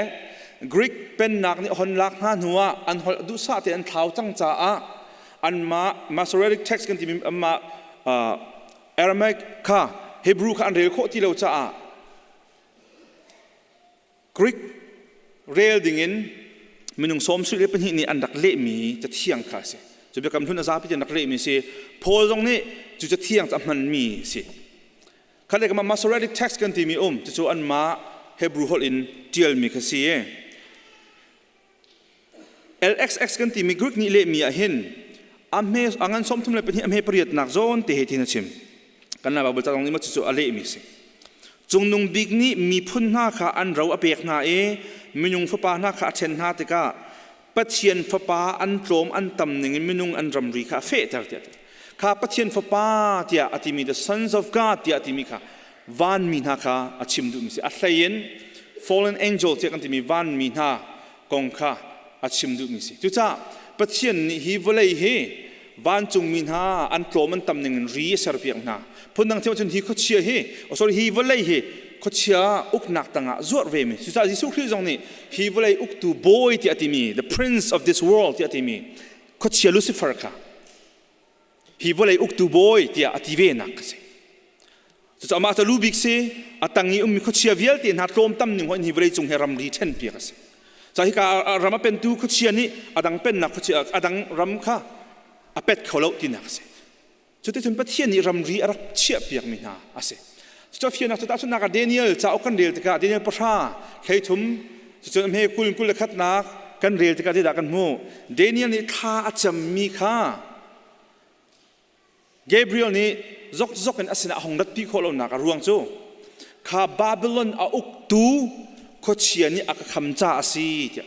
Greek pennak nih hon lak hna hnuah an holh duhsah tein an thlau cang caah anmah Masoretic text kan timi anmah Aramaic kha Hebrew kha an rel khawh ti lo caah Greek rel dingin minung 72 nih an rak lehmi cathiang kha a si. Cu biakam hlun a zapi an rak lehmi a si. Paul zong nih cu cathiang cu a hmanmi a si. Kha le kama Masoretic text kan timi um cucu anmah Hebrew holh in ṭialmi kha si. LXX kan timi Greek nih lehmi ah hin a hme a ngan 32 a hme pariatnak zawn te he tin a chim. Kan Lai Baibal ca zong nih maw cucu a lehmi a si. Cungnung bik nih miphun hna kha an ro a pek hna i minung fapa hna kha a ṭhen hna tikah Pathian fapa an tlawm an tam ningin minung an ramri kha a fehter tiah a ti. Kha Pathian fapa tiah a timi the sons of God tiah a timi kha vanmi hna kha a chim duhmi si. A hlei in fallen angel tiah kan timi vanmi hna kong kha a chim duhmi si. Cucaah Pathian nih hi vawlei hi vancungmi hna an tlawm an tam ning in ri a serpiak hna. Phundang thiam cun hi khuachia hi, oh sorry, hi vawlei hi khuachia uknak tangah zuarh ve mi. Cucaah Jesuh Khrih zong nih hi vawlei uktu bawi tiah a timi, the prince of this world tiah a timi khuachia Lucifer kha hi vawlei uktu bawi tiah a ti ve nak a si. Cucaah amah cu lu bik si, a tang i ummi khuachia vialte hna tlawmtam ning hoih hi vawlei cung hi ramri ṭhenpiak a si. Ca hika ram a pentu khuachia nih a dang pennak khuachia a dang ram kha a pet kho lo tinak a si. Cuticun Pathian nih ramri a rak chiahpiakmi hna a si. Cucaah fiannak cu tahchunhnak ah Daniel cauk kan rel tikah Daniel pahra hleithum cucun a hme kul 21 kan rel tikah zeidah kan hmuh? Daniel nih thla a cammi kha Gabriel nih zokzok in a sinah a hung ratpi khawh lonak a ruang cu kha Babylon a uktu khuachia nih a ka kham ca a si tiah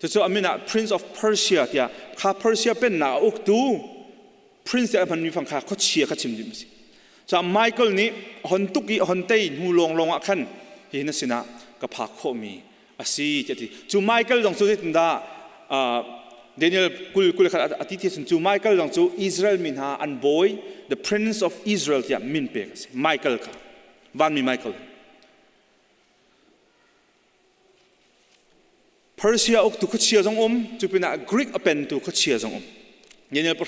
Cucu a min ah Prince of Persia tiah kha Persia pennak a uktu prince tiah a hmanmi fang kha khuachia kha chim ding a si. Caah Michael nih a hon tuk i a hon tei hnu lawnglawng ah khan hi na sinah ka phak khawhmi A si tiah ti. Cu Michael zong cu zeitindah Daniel 20 21 a ti ti cu Michael zong cu Israel mi hna an bawi the prince of Israel tiah min pek a si. Michael kha vanmi Michael. Persia uktu khuachia zong um cu pinah Greek a pentu khuachia zong um. Daniel 10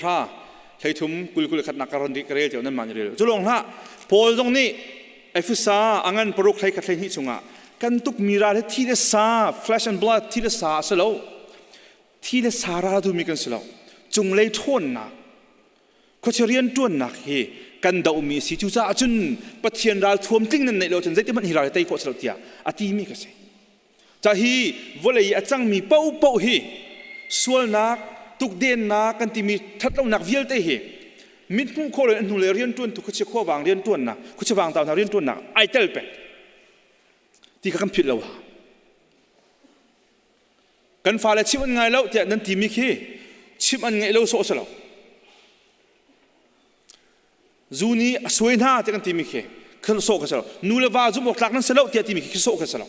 13 20 21 nak ka ron ka rel tiah nan mah nih rel. Cu lawng hlah Paul zong nih Efesa a ngan 6 hlei khat hlei hnih chungah kan tuk mi ral hi thi le sa flesh and blood thi le sa a si lo thi le sa ral tu mi kan si lo cunglei ṭhawnnak khuachia rianṭuannak hi kan dohmi a si cucaah cun Pathian ral thuam tling nan neih lo cun zeiti hmanh hi ral hi tei khawh si lo tiah a timi ka si ca hi vawlei i a cangmi paohpaoh hi sualnak tukdennak kan timi ṭhatlonak vialte hi mit hmuh khawh lo in a hnulei rianṭuantu khuachia khuavang rianṭuannak khuachia vangtau hna rianṭuannak ai tel peng ti kha kan philh lo ha kan fale chimh an ngai lo tiah nan timi khi chimh an ngaih lo sawh si lo zu nih a suai hna tiah kan timi khi sawh kha si lo nu le va zumh awk tlak nan si lo tiah timi khi sawh kha si lo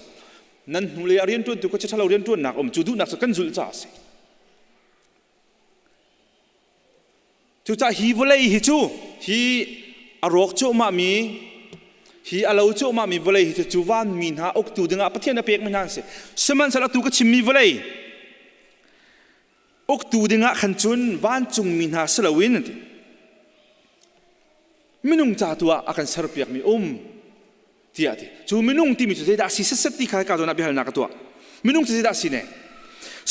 nan hnulei a rianṭuantu kha ṭhalo rianṭuannak um cu duhnak cu kan zulh caah a si Cucaah hi vawlei hi cu hi a rawk cuahmahmi hi a lo cuahmahmi vawlei hi cu cu vanmi hna uktu dingah Pathian a pekmi hna an si. Sihmanhsehlaw atu ka chimmi vawlei uktu dingah khan cun vancungmi hna si loin an ti. Minung ca tu ah a kan serpiakmi um tiah a ti. Cu minung timi cu zeidah a si setset ti kha hika zawn ah biahalnak ka tuah. Minung cu zeidah a si ne?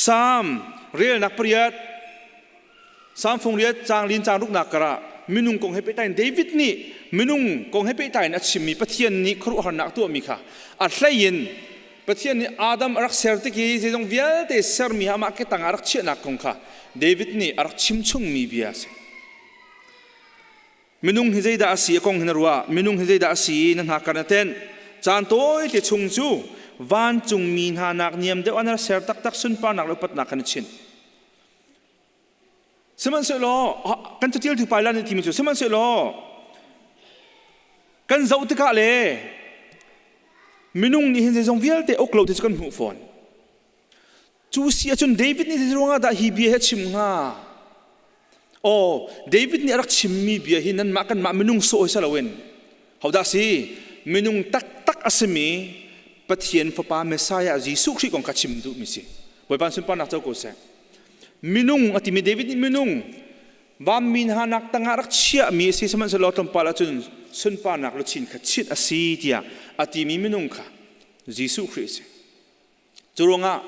Salm relnak pariat Salm fung riat caang lin caang ruknak karah minung kong he pehtlai in David nih minung kong he pehtlai in a chimmi Pathian nih khuaruahharnak a tuahmi kha a hlei in Pathian nih Adam a rak ser tik i zeizong vialte sermi amah ke tangah a rak chiahnak kong kha David nih a rak chimchungmi bia a si. Minung hi zeidah a si a kong hi na ruah minung hi zeidah a si na hna kar na tenh caan tawite chung cu vancungmi hna nak niam deuh an ser taktak sunparnak le upatnak khan a chinh sihmanhsehlaw kan catialtu pa lan timi cu sihmanhsehlaw kan zoh tikah le minung nih hin zeizong vialte uk lo ti cu kan hmuh fawn Cu si ahcun David nih zeiruangah dah hi bia hi a chim hnga? Aw, David nih a rak chimmi bia hi nanmah kanmah minung sawh hi si loin hodah si? Minung taktak a simi Pathian Fapa Messiah Jesuh Khrih kong kha chim duhmi si. Bawipa sunparnak co ko seh. Minung a timi David nih minung vanmi hna nak tangah rak chiahmi a si sihmanhsehlaw tlawmpal ahcun sunparnak luchin kha chit a si tiah a timi minung kha Jesuh Khrih a si. Cu ruangah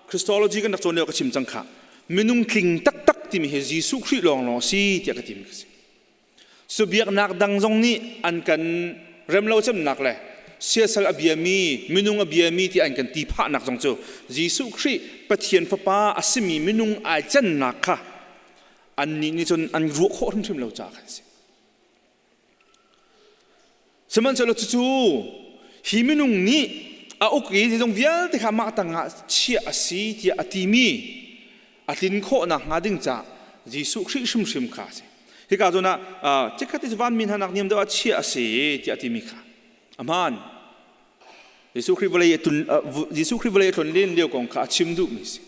Christology kan rak cawn lio ka chim cang kha minung tling taktak timi hi Jesuh Khrih lawnglawng a si tiah ka timi ka si. Su biaknak dang zong nih an kan remlo cemnak le siasal a biami minung a biami ti an kan ti phahnak zong cu Jesuh Khrih Pathian Fapa a simi minung ai cannak kha annih nih cun an ruah khawh hrimhrim lo caah khan si. Sihmanhsehlaw cucu hi minung nih a uk i zeizong vialte kha mah tangah chiah a si tiah a timi a tlin khawh nakhnga ding caah Jesuh Khrih hrimhrim kha a si. Hika zawn ah chikkhat te vanmi hna nak niam deuh ah chiah a si tiah a timi kha a hmaan. Jesuh Khrih vawlei Jesuh Khrih vawlei a tlon len lio kong kha a chim duhmi a si.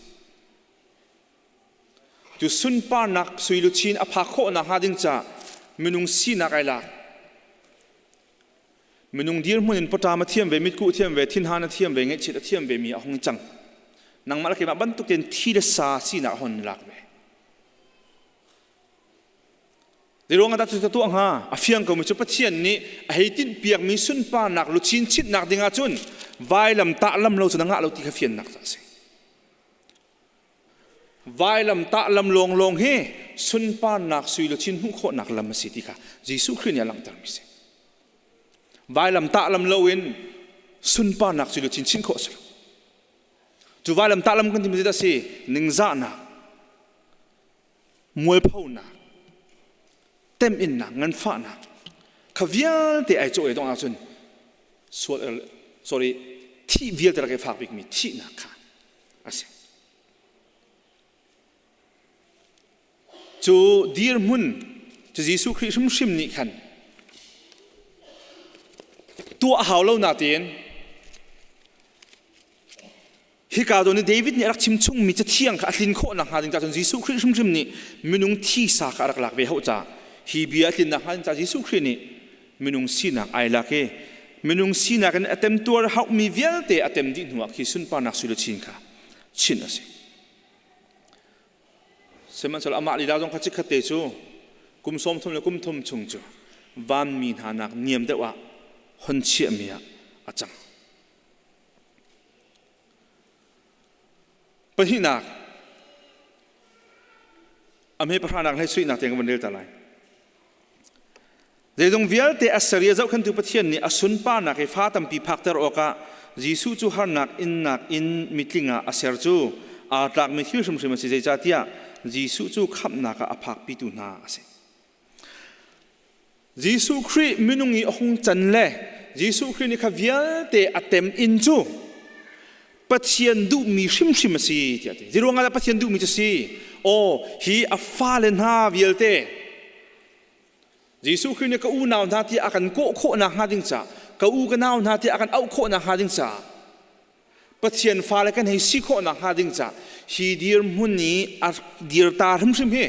Cu sunparnak suiluchin a phak khawh nakhnga ding caah minung sinak ai lak. Minung dirhmun in pawṭam a thiam ve, mitkuh a thiam ve, thinhan a thiam ve, ngaihchiat a thiam ve mi a hung cang. Nangmah le keimah bantuk tein thi le sa sinak a hon lak ve. Zeiruang ah dah cu tuah hnga? A fiang komi cu Pathian nih a hei tinhpiakmi sunparnak luchin chinhnak ding ahcun vailam tah lam lo cun a ngah lo ti kha fiannak a si. Vailamtah lam lawnglawng hi sunparnak sui luchin hmuh khawhnak lam a si ti kha Jesuh Khrih nih a langhtermi a si. Vailamtah lam loin sunparnak sui luchin chin khawh a si lo. Cu vailamtah lam kan timi zeidah a si? Ningzahnak, mualphonak, teminnak, nganfahnak kha vialte ai cawh i dongh ahcun sual sorry thih vialte rak i fak bikmi thihnak kha a si. Cu dirhmun cu Jesuh Khrih hrimhrim nih khan tuah hau lo natein. Hika zawn i David nih a rak chim chungmi cathiang kha a tlin khawh nakhnga ding caah cun Jesuh Khrih hrimhrim nih minung thisa kha a rak lak ve hauh caah hi bia a tlin nakhnga ding caah Jesuh Khrih nih minung sinak ai lak i minung sinak in a temtuar hauhmi vialte a tem dih hnuah khi sunparnak sui luchin kha chinh a si. Sihmanhsehlaw amah lila zong kha chikkhat te cu kum 30 le kum thum chung cu vanmi hna nak niam deuh ah hon chiahmi ah a cang. Pahnihnak, a hme pahranak hlei suihnak tiang ka van rel ta lai. Zeizong vialte a ser i a zohkhenhtu Pathian nih a sunparnak i fa tampi phakter awkah Jesuh cu harnak innak in mitling ah a ser cu aa tlakmi thil hrimhrim a si zeicahtiah Jesuh cu khamhnak ah a phakpitu hna a si. Jesuh Khrih minung i a hung can le Jesuh Khrih nih kha vialte a tem in cu Pathian duhmi hrimhrim a si tiah a ti. Zeiruang ah dah Pathian duhmi cu si? Aw, hi a fale hna vialte Jesuh Khrih nih ka unau hna tiah a kan kawh khawh nakhnga ding caah, ka u ka nau hna tiah a kan auh khawh nakhnga ding caah, Pathian fale kan hei si khawh nakhnga ding caah hi dirhmun i a dirta hrimhrim hi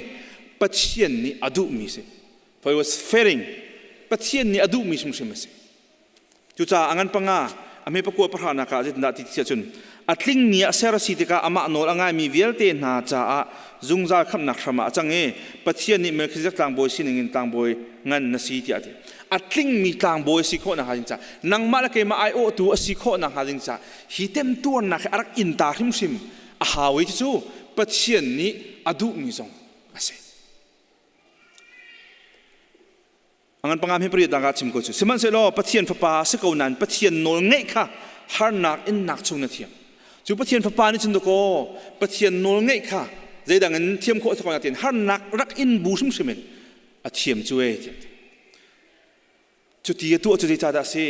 Pathian nih a duhmi si. For it was fitting. Pathian nih a duhmi hrimhrim a si. Cucaah a ngan panga a hme pakua pahra nak ah zeitindah ti tiah cun a tlingmi ah ser a si tikah amah nawl a ngaimi vialte hna caah zungzal khamhnak hram ah a cang i Pathian nih Melkhizedek tlangbawi sining in tlangbawi ngan na si tiah a ti. A tlingmi tlangbawi a si khawh nakhnga ding caah nangmah le keimah aiawhtu a si khawh nakhnga ding caah hi temtuarnak hi a rak in ta hrimhrim a hau i cucu Pathian nih a duhmi zong a si. A ngan panga pariat ah chim ko cu. Sihmanhsehlaw Pathian fapa si ko nain Pathian nawl ngeih kha harnak innak chung na thiam. Cu Pathian fapa nih cun dakaw Pathian nawl ngeih kha zeidang in thiam khawh si ko nain harnak rak in bu hrimhrim in a thiam cu e tiah. Cuti a tuah cu zeicahdah a si?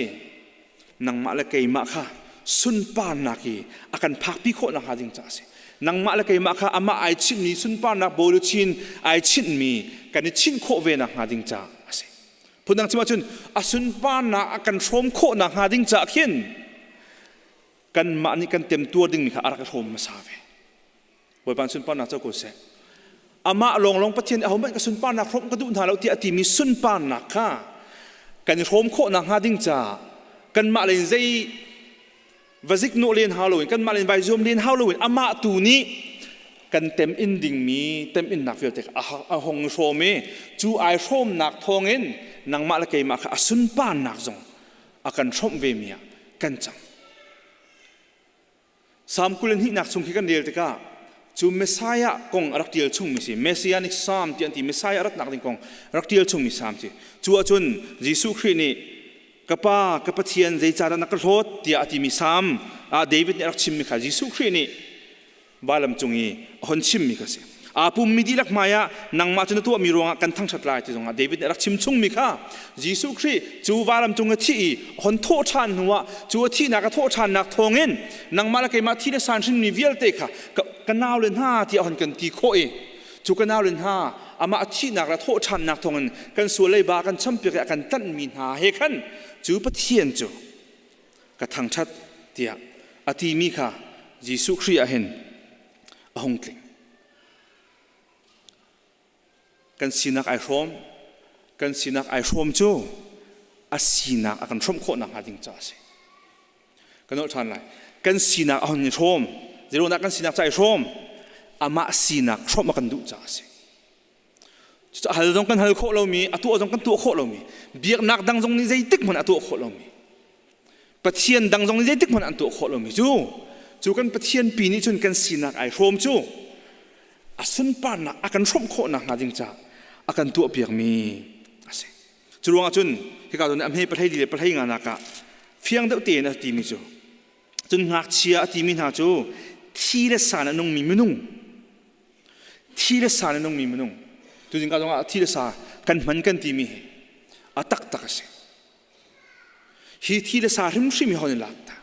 Nangmah le keimah kha sunparnak i a kan phakpi khawh nakhnga ding caah a si. Nangmah le keimah kha amah ai chinhmi sunparnak bawiluchin ai chinhmi kan i chinh khawh ve nakhnga ding caah a si. Phundang chim ahcun a sunparnak a kan hrawm khawh nakhnga ding caah khin kanmah nih kan temtuar dingmi kha a rak i hrawm hmasa ve. Bawipa sunparnak co ko seh. Amah lawnglawng Pathian ahohmanh ka sunparnak hrawmh ka duh hna lo tiah a timi sunparnak kha kan i hrawm khawh nakhnga ding caah kanmah lei in zei va ziknawh len hau loin kanmah len vai zuam len hau loin amah tu nih kan tem in dingmi tem innak vialte a hong hrawm i cu ai hrawmnak thawngin nangmah le keimah kha a sunparnak zong a kan hrawmh ve mi ah kan cang. Salm 22nak chung khi kan rel tikah cu Messiah kong a rak ṭial chungmi si Messianic Psalm ti an ti Messiah a ratnak ding kong rak ṭial chungmi Psalm si cu ahcun Jesuh Khrih nih ka Pa ka Pathian zeicahdah na ka hlawt tiah a timi Psalm ah David nih a rak chimmi kha Jesuh Khrih nih vailam cung i a hon chimmi kha si aa pummi dihlak hmaiah nangmah cu na tuahmi ruangah kan thangṭhat lai ti zongah David nih a rak chim chungmi kha Jesuh Khrih cu vailam cung a thih i hon thawh ṭhan hnuah cu a thihnak a thawh ṭhannak thawngin nangmah le keimah thi le san hrinmi vialte kha ka nau le hna tiah hon kan ti khawh i cu ka nau le hna amah a thihnak le thawh ṭhannak thawngin kan sual leiba kan champiak i a kan tlanhmi hna he khan cu Pathian cu ka thangṭhat tiah a timi kha Jesuh Khrih ah hin a hung tling. Kan sinak ai hrawm, kan sinak ai hrawm cu a sinak a kan hrawmh khawh nakhnga ding caah a si. Kan nolh ṭhan lai. Kan sinak a hon i hrawm, zeiruangah kan sinak ca i hrawm, amah sinak hrawmh a kan duh caah a si. Cucaah hal zong kan hal khawh lomi, a tuah zong kan tuah khawh lomi, biaknak dang zong nih zeitik hmanh a tuah khawh lomi, Pathian dang zong nih zeitik hmanh an tuah khawh lomi cu, cu kan Pathian pi nih cun kan sinak ai hrawm cu a sunparnak a kan hrawmh khawh nakhnga ding caah a kan tuahpiakmi a si. Cu ruangah cun hika zawn a hme pahlei li le pahlei nga nak ah fiang deuh tein a timi cu cun ngakchia a timi hna cu thi le san a nungmi minung thi le sa na nungmi minung tuzing ka zongah thi le sa kan hman kan timi hi a taktak a si hi thi le sa hrimhrim hi hon in lak ta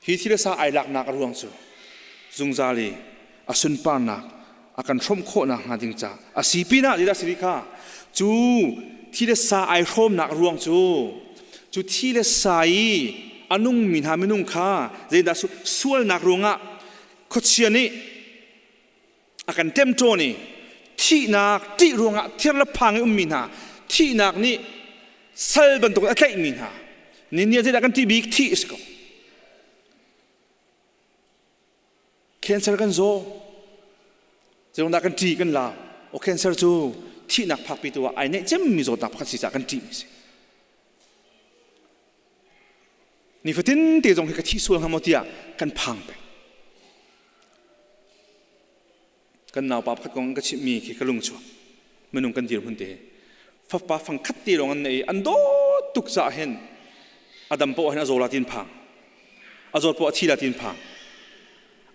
hi thi le sa ai laknak a ruang cu zungzal i a sunparnak a kan hrawmh khawhnak hnga ding ca a si pinah zeidah si rih kha cu thi le sa ai hrawmnak ruang cu cu thi le sa i a nungmi hna minung kha zeidah sualnak ruangah khuachia nih a kan ṭemṭawn i thihnak ṭih ruangah thir le phang i ummi hna thihnak nih sal bantuk a tlaihmi hna ni ni zeidah kan ṭih bik thih a si ko. Cancer kan zaw zeiruangdah kan ṭih kan lau o cancer cu thihnak phakpi tu ah ai neih cemmi zawtnak pakhat si caah kan ṭih mi si. Nifatin te zong hi ka thi sual hnga maw tiah kan phang peng. Kan naupa pakhat kong ka chimhmi khi ka lung chuak. Minung kan dirhmun te. Fapa fang khat te lawng an nei an dawt tuk caah hin adam poah hin a zaw la tin phang. A zawt poah a thi la tin phang.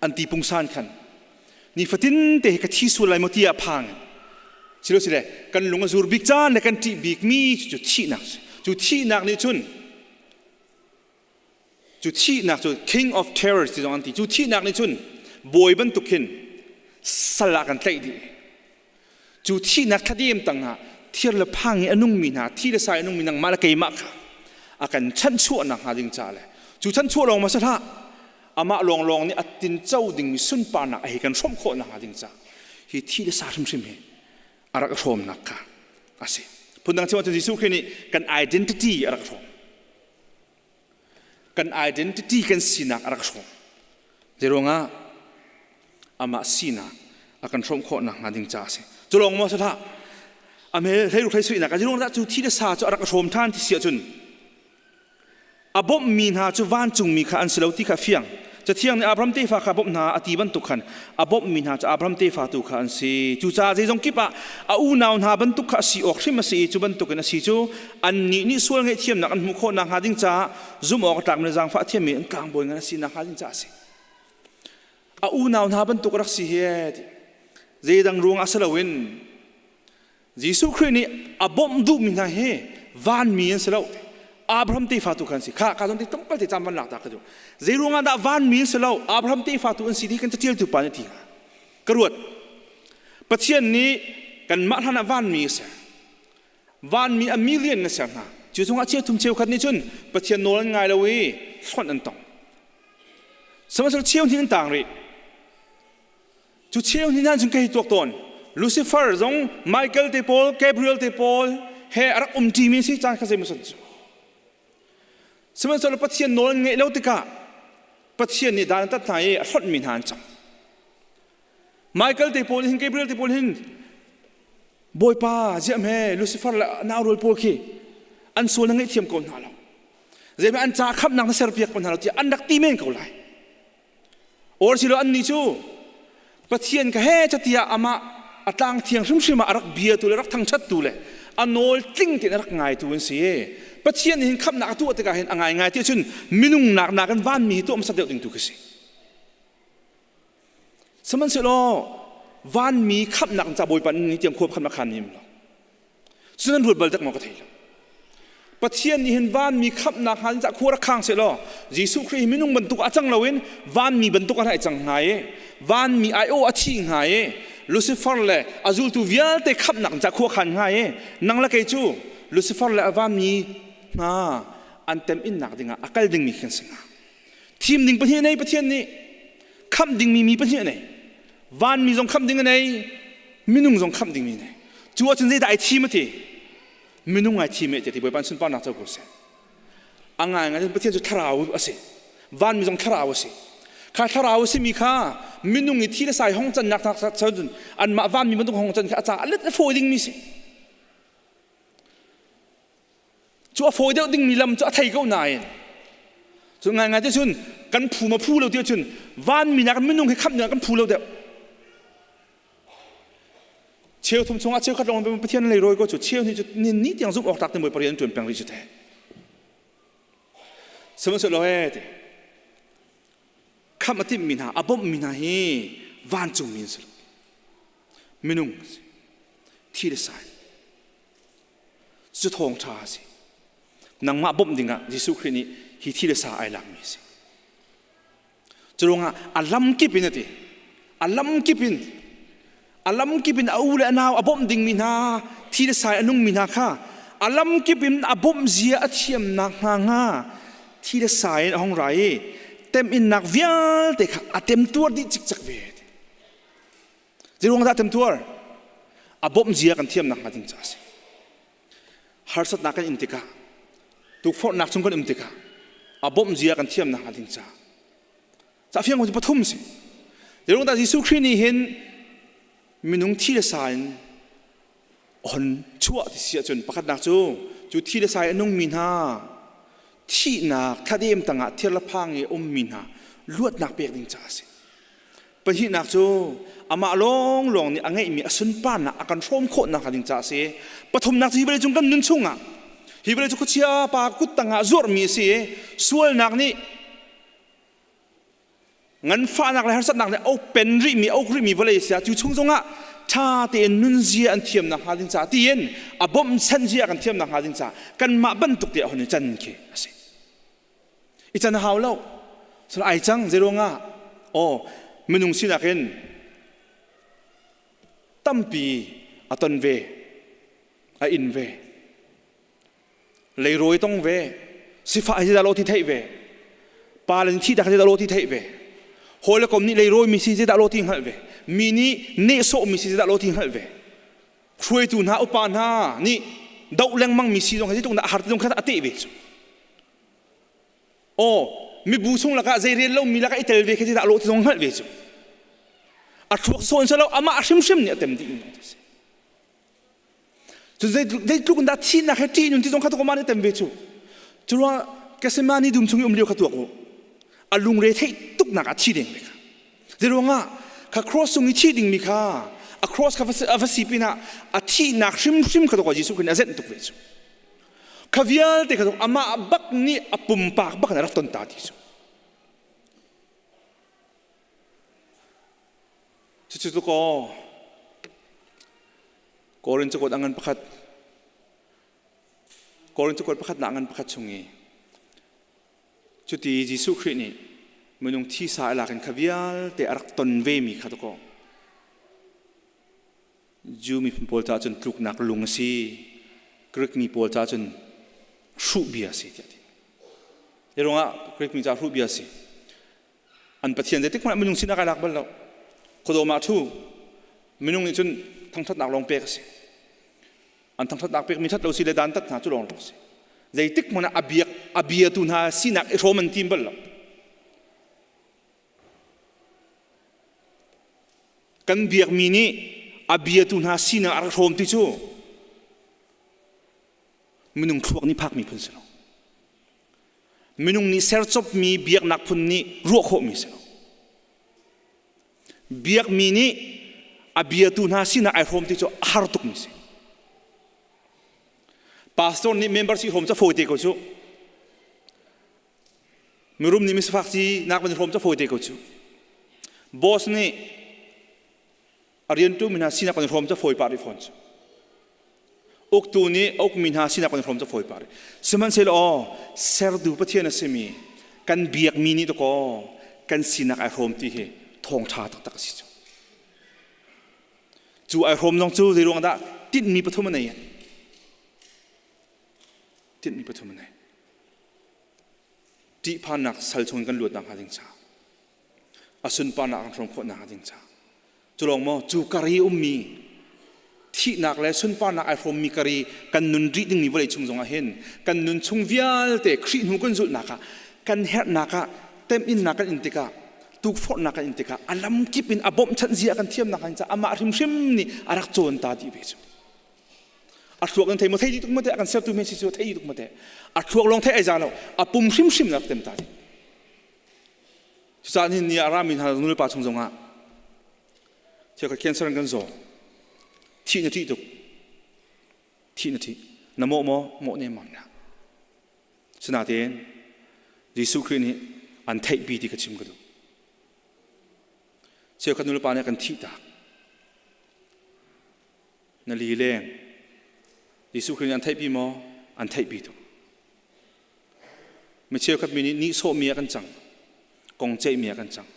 An ti pungsan khan. Nifatin te hi ka thi sual lai maw tiah phang. Silo sile kan lung a zur bik caan le kan ṭih bik mi cu thihnak cu thihnak nih cun cu thihnak cu king of terrors ti zong an ti cu thihnak nih cun bawi bantuk khin sal ah kan tlaih dih cu thihnak thladem tangah thir le phang i a nungmi hna thi le sai a nungmi nangmah le keimah kha a kan chanhchuahnak hnga ding ca le cu chanhchuah lawng ma si hlah amah lawnglawng nih a tinco dingmi sunparnak a hei kan hrawmh khawh nakhnga ding ca hi thi le sa hrimhrim hi a rak hrawmnak kha a si. Phundang chim ahcun Jesuh Khrih nih kan identity a rak hrawm. Kan identity kan sinak a rak hrawm. Zeiruangah amah sinak a kan hrawmh khawh nakhnga ding ca a si. Cu lawng maw si hlah. A hmel hlei hlei suinak a zeiruang dah cu thi le sa cu a rak hrawm ṭhan ti si ahcun A bawmhmi hna cu vancungmi kha an si lo ti kha a fiang. Cathiang nih Abraham tefa kha bawmh hna a ti bantuk khan a bawmhmi hna cu Abraham tefa tu kha an si. Cucaah zeizong kip ah a unau hna bantuk kha a si awk hrim a si i cu bantukin a si cu annih nih sual ngaihthiamnak an hmuh khawh nakhnga ding caah zumh awk a tlakmi le zaangfah a thiammi an tlangbawi ngan a si nakhnga ding caah a si. A unau hna bantuk a rak si hi ti. Zeidang ruangah si loin Jesuh Khrih nih a bawmh duhmi hna hi vanmi an si lo. Abraham tefa tu kha an si. Kha ka zon te tlawmpal te caan van lak ta ka duh. Zei ruangah dah vanmi an si lo, Abraham tefa tu an si ti kan catialtu pa nih ti hnga. Ka ruat. Pathian nih kanmah hlan ah vanmi a ser. Vanmi a million na ser hna. Cu chungah cheuthum cheukhat nih cun Pathian nawl an ngai lo i hlonh an tong. Sihmanhsehlaw cheu hnih an tang rih. Cu cheu hnih hna cun ka hei tuak tawn. Lucifer zong Michael te pawl, Gabriel te pawl he a rak umṭimi si caan kha zeimaw cu. Sihmanhsehlaw Pathian nawl an ngeih lo tikah Pathian nih dan a tat hna i a hlonhmi hna an cang. Michael te pawl hin Gabriel te pawl hin Bawipa ziah hme Lucifer le naurual pawl khi an sual na ngaihthiam ko hna lo. Zeihmanh an ca khamhnak na serpiak ko hna lo tiah an rak ti men ko lai. Or silo annih cu Pathian ka he catiah amah a tlang thiang hrimhrim ah a rak biatu le rak thangṭhattu le a nawl tling tein a rak ngaitu an si. Pathian nih hin khamhnak a tuah tikah hin a ngaingai ti ahcun minung nak nakin vanmi hi tuah hmasat deuh ding tu khi si. Sihmanhsehlaw vanmi khamhnak ca Bawipa ni tiang khua khamhnak khan nim lo. Cun an ruat bal tak maw ka thei lo. Pathian nih hin vanmi khamhnak hnga in khua rak khang sehlaw Jesuh Khrih hi minung bantuk a cang loin vanmi bantuk ah a cang hnga i vanmi ai-aw a thi hnga i Lucifer le a zultu vialte khamhnak in khua khan hnga i nang le kei cu Lucifer le a vanmi hna an temhinnak dingah a kal dingmi kan si hnga. Thim ding pahnih nei Pathian nih khamh dingmi mi pahnih a nei. Vanmi zong khamh ding a nei, minung zong khamh dingmi nei. Cu ahcun zeidah ai thim a ti? Minung ai thim e ti Bawipa an sunparnak co ko seh. A ngaingai Pathian cu thlarau a si. Vanmi zong thlarau a si. Kha thlarau a simi kha minung i thi le sai hong cannak cun anmah vanmi bantuk hong can kha a ca a let a fawi dingmi si. Cu a fawi deuh dingmi lam cu a thei ko nain cu ngaingai te cun kan phu ma phu lo ti cun vanmi nak minung hi khamh ding kan phu lo deuh. Cheu thum chungah cheu khat lawng Pathian lei rawi ko cu cheu ni cu ni ni tiang zumh awk tlak te Bawipa rian tuan peng rih cu te. Sihmanhsehlaw he ti khamh a timhmi hna a bawmhmi hna hi vancungmi an si lo. Minung thi le sai Cu thawngṭha a si. Nangmah bawmh dingah Jesuh Khrih nih hi thi le sa ai lakmi a si. Cu ruangah a lam kip in a ti. A lam kip in a lam kip in a u le a nau a bawmh dingmi hna thi le sai a nungmi hna kha a lam kip in a bawmh zia a thiamnak hnga hnga. Thi le sa in a hung ra i temhinnak vialte kha a temtuar dih cikcek ve. Zeiruang dah temtuar? A bawmh zia kan thiam nakhnga ding caah a si. Harsatnak kan in tikah, tukforhnak chung kan um tikah a bawmh zia kan thiam nakhnga ding caah. Ca fiang cu pathum si. Zeiruang dah Jesuh Khrih nih hin minung thi le sa in hon chuah ti si ahcun pakhatnak cu cu thi le sai a nungmi hna thihnak thladem tangah thir le phang i ummi hna luatnak pek ding caah a si. Pahnihnak cu amah lawnglawng nih a ngeihmi a sunparnak a kan hrawm khawhnak ding caah a si. Pathumnak cu hi vawlei cung kan nun chungah hi vawlei cu khuachia pa kut tangah zuarhmi a si i sualnak nih nganfahnak le harsatnak nih a pen rihmi a uk rihmi vawlei sia cu chung zongah ṭha tein nunzia an thiam nakhnga ding caah tiin a bawmhchanh zia kan thiam nakhnga ding caah kanmah bantuk te a hon i can khi a si. I can a hau lo. So ai cang zeiruangah aw minung sinak in tampi a ton ve a in ve leirawi tong ve sifah hi dah lo ti theih ve pa le thi dah dah lo ti theih ve hawi le kom nih leirawi mi si dah lo ti hngalh ve mi nih nehsawh mi si dah lo ti hngalh ve hruaitu hna upa hna nih doh lengmang mi si zong hi tuk na har ti zong kha a teh ve cu aw mibu chung lakah zei rel lo mi lakah i tel ve khi dah lo ti zong hngalh ve cu a thluak sawn selo amah hrimhrim nih a tem dih mi si Cun zeitluk in dah thihnak he ṭih nun ti zong kha tuk amah nih tem ve cu. Cu ruangah Gethsemane dum chung i um lio kha tuak u. A lungre theih tuknak ah thi ding ve kha. Zeiruangah kha cross cung i thi dingmi kha a cross kha a va si pinah a thihnak hrimhrim kha tuk Jesuh Khrih nih a zenh tuk ve cu. Kha vialte kha tuk amah bak nih a pumpak bak in a rak ton ta ti cu. Cucu tu kaw Korin cakuat a ngan pakhat Korin cakuat pakhatnak a ngan pakhat chung i cuti Jesuh Khrih nih minung thisa a lak in kha vialte a rak ton vemi kha tu kaw Jew miphun pawl caah cun tluknak lung a si Greek mi pawl caah cun hruh bia a si tiah a ti. Hi ruangah Greek mi caah hruh bia a si. An Pathian zeitik hmanh ah minung sinak ai lak bal lo. Khuadawm ah a ṭhu. Minung nih cun thangṭhatnak lawng pek a si. An thangṭhatnak pekmi ṭhat lo si le dantat hna cu lawng lawng a si. Zeitik hmanh ah a biak a biatu hna sinak i hrawm an tim bal lo. Kan biakmi nih a biatu hna sinak a rak hrawm ti cu minung thluak nih phakmi phun si lo. Minung nih sercopmi biaknak phun nih ruah khawhmi si lo. Biakmi nih a biatu hna sinak ai hrawm ti cu a har tukmi si. Pastor nih member si hrawm cu fawi te ko cu. Mirum nih misifak si nak van hrawm cu fawi te ko cu. Boss nih a riantu mi hna sinak kan hrawm cu fawi pah rih fawn cu. Uktu nih a ukmi hna sinak kan hrawm cu fawi pah rih. Sihmanhsehlaw aw sertu Pathian a simi kan biakmi nih dakaw kan sinak ai hrawm ti hi thawngṭha taktak a si cu. Cu ai hrawm zong cu zei ruang dah tinhmi pathum a nei. Tinhmi pathum a nei. Ṭihphannak sal chung in kan luat nakhnga ding caah a sunparnak kan hrawm khawh nakhnga ding caah cu lawng maw cu kar i ummi thihnak le sunparnak ai hrawmmi kar i kan nun rih dingmi vawlei chung zongah hin kan nun chung vialte Khrih hnu kan zulhnak ah kan herhnak ah temhinnak kan in tikah tukforhnak kan in tikah a lamkip in a bawmhchanh zia kan thiamnak in caah amah hrimhrim nih a rak cawn ta dih ve cu a thluak in thei maw thei dih tuk maw te a kan sertu men si cu thei dih tuk maw te a thluak lawng thei ai za lo a pum hrimhrim rak tem ta dih Cucaah nihin ni ah rami hna nulepa chung zongah thil kha cancer in kan zaw. Thih na ṭih tuk. Thih na ṭih. Na mawh maw? Mawh nemmam na. Sinain Jesuh Khrih nih an theihpi ti ka chim ka duh. Cheukhat nulepa nih kan thih tak. Na li leng. Jesuh Khrih nih an theihpi maw? An theihpi tuk. Mi cheukhat mi nih nihsawhmi ah kan cang, kong ceihmi ah kan cang.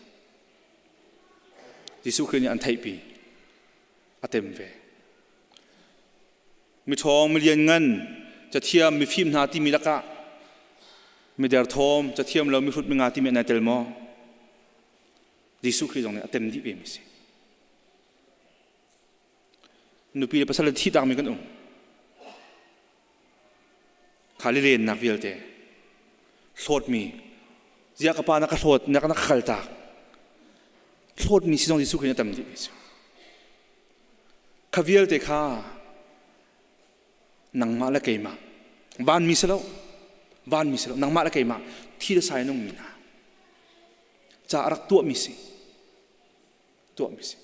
Jesuh Khrih nih an theihpi, a tem ve. Miṭhawng, milian ngan, cathiam, mifim hna timi lakah Mi derthawm, cathiam lo, mihrut minga timi an i tel maw? Jesuh Khrih zong nih a tem dih ve mi si. Nupi le pasal le thi mi kan um. Kha lilennak vialte hlawtmi zia ka pa na ka hlawt na ka na ka kal tak hlawtmi si zong Jesuh Khrih nih a tem dih mi si. Kha vialte kha nangmah le keimah vanmi si lo vanmi si lo nangmah le keimah thi le sai nung mi hna ca a rak tuahmi si tuahmi si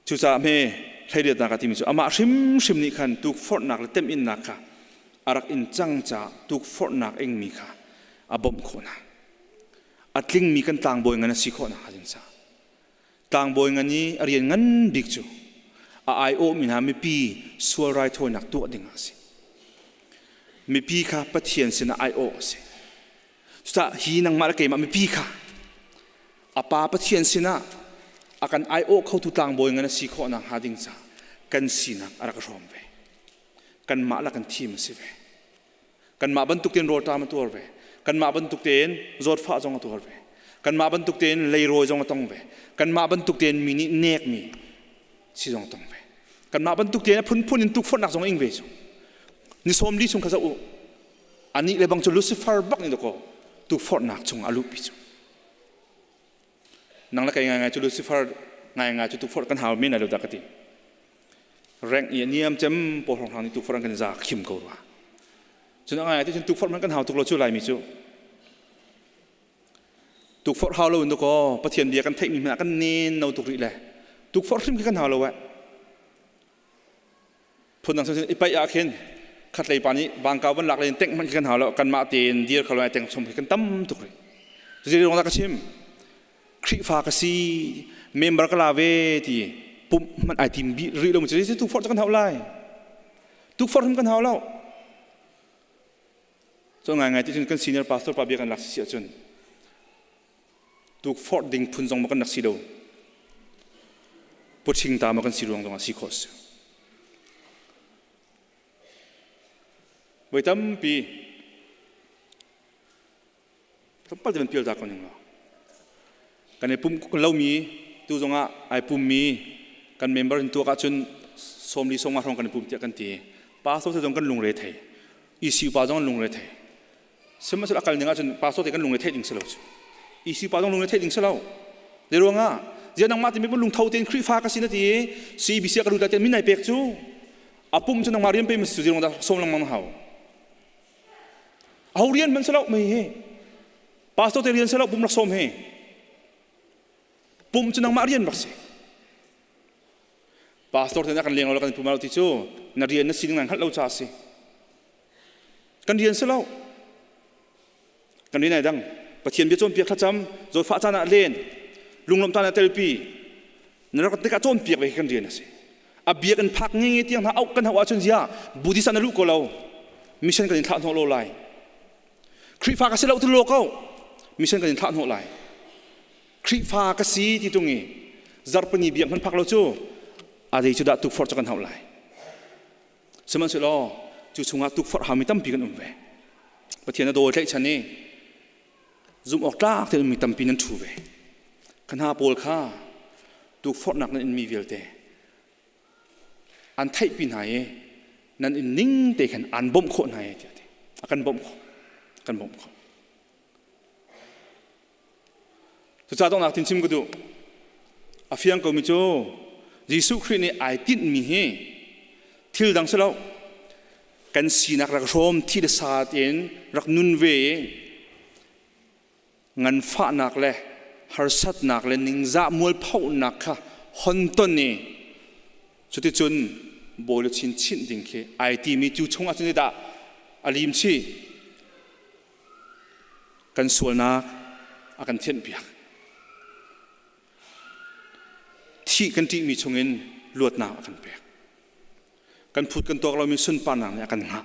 cucaah hme hleiriatnak a timi cu amah hrimhrim nih khan tukforhnak le temhinnak kha a rak in cang caah tukforhnak ingmi kha a bawmh khawh hna a tlingmi kan tlangbawi ngan a si khawh nakhnga ding caah Tlangbawi ngan i a rian ngan bik cu a aiawhmi hna mipi sual raithawinak tuah ding a si. Mipi kha Pathian sinah aiawh a si. Cucaah hi nangmah le keimah mipi kha a pa Pathian sinah a kan aiawh khotu tlangbawi ngan a si khawh nakhnga ding caah kan sinak a rak hrawm ve. Kanmah le kan thim a si ve. Kanmah bantuk tein rawlṭam a tuar ve. Kanmah bantuk tein zawtfah zong a tuar ve. Kanmah bantuk tein leirawi zong a tong ve. Kanmah bantuk tein mi nih nekmi si zong a tong ve. Kanmah bantuk tein a phunphun in tukforhnak zong a ing ve cu. Ni sawm li chung kha zoh u. Anih le bang cu Lucifer bak nih dakaw tukforhnak chung a luhpi cu. Nang le kei ngaingai cu Lucifer ngaingai cu tukforh kan hau men lai lo dah ka ti. Rank i a niam cem pawl hrawnghrang nih tukforh an kan za khim ko rua. Cun a ngaingai ti cun tukforh man kan hau tuk lo cu Laimi cu. Tukforh hau lo in dakaw Pathian bia kan theihmi hmanh ah kan nen no tuk rih le tukforh hrim khi kan hau lo eh. Phundang cun i paih ah khin khatlei pa nih vangkau van lak len tengh hmanh khi kan hau lo kanmah tein dir kho lo teng chom khi kan tam tuk rih. Zei ruang dah ka chim? Khrihfa ka si, member ka la ve ti pumh hmanh ai tim bi rih lo mu cu tukforh cu kan hau lai. Tukforh hrim kan hau lo. Cu ngaingai ti cun kan senior pastor pa bia kan lak si ahcun tukforh ding phun zong ma kan rak si lo puṭhing ta ma kan si ruang zong ah si khawh si voi tampi tlawmpal te van pial ta ko ning law kan i pum lomi tu zong ah ai pummi kan member in tuak ahcun sawmli sawmnga hrawng kan i pum tiah kan ti pastor te zong kan lungre thei ECU pa zong an lungre thei Sihmanhsehlaw a kal ning ahcun pastor te kan lungre theih ding si lo cu. EC pa zong lungre theih ding si lo. Zei ruangah ziah nangmah timi lungtho tein Khrihfa ka si na ti i CBC ah ka lut lai tiah min ai pek cu a pum cu nangmah rian pe ma si cu zei ruang dah sawm lengmang na hau. Aho rian hmanh si lo mei hi. Pastor te rian si lo pum rak sawm hi. Pum cu nangmah rian rak si. Pastor te na kan leng lo kan pum lo ti cu na rian na sining na hngalh lo ca si. Kan rian si lo. Kan rian ai dang. Pathian bia cawnpiak thlacam, zawtfah caan ah len, lunglawmh caan ah telpi. Na rak tikah cawnpiak ve kan rian a si. A biakinn phak nge tiang hna auh kan hauh ahcun zia Buddhist ah na luh ko lo. Mission kan in thlah hnawh lo lai. Khrihfa ka si lo tu lo ko. Mission kan in thlah hnawh lai. Khrihfa ka si ti tung i zarhpini biak hman phak lo cu a zei cu dah tukforh cu kan hauh lai. Sihmanhsehlaw cu chungah tukforh haumi tampi kan um ve. Pathian a dawi tlaihchan i zumh awk tlak tein ummi tampi nan ṭhu ve. Kha hna pawl kha tukforhnak nan inmi vialte an theihpi hna i nan in ning te khan aan bawmh khawh hna i tiah a kan bawmh khawh kan bawmh khawh. Cucaah donghnak tin chim ka duh. A fiang komi cu Jesuh Khrih nih ai tinhmi hi thil dang si lo. Kan sinak rak hrawm thi le sa tein rak nun ve i nganfahnak le harsatnak le ningzah mualphonak kha hon ton i cuticun bawi le chinchin ding khi ai timi cu chungah cun dah a lim chih. Kan sualnak a kan thianhpiak. Thih kan ṭihmi chungin luatnak a kan pek. Kan phut kan tuak lomi sunparnak nih a kan hngah.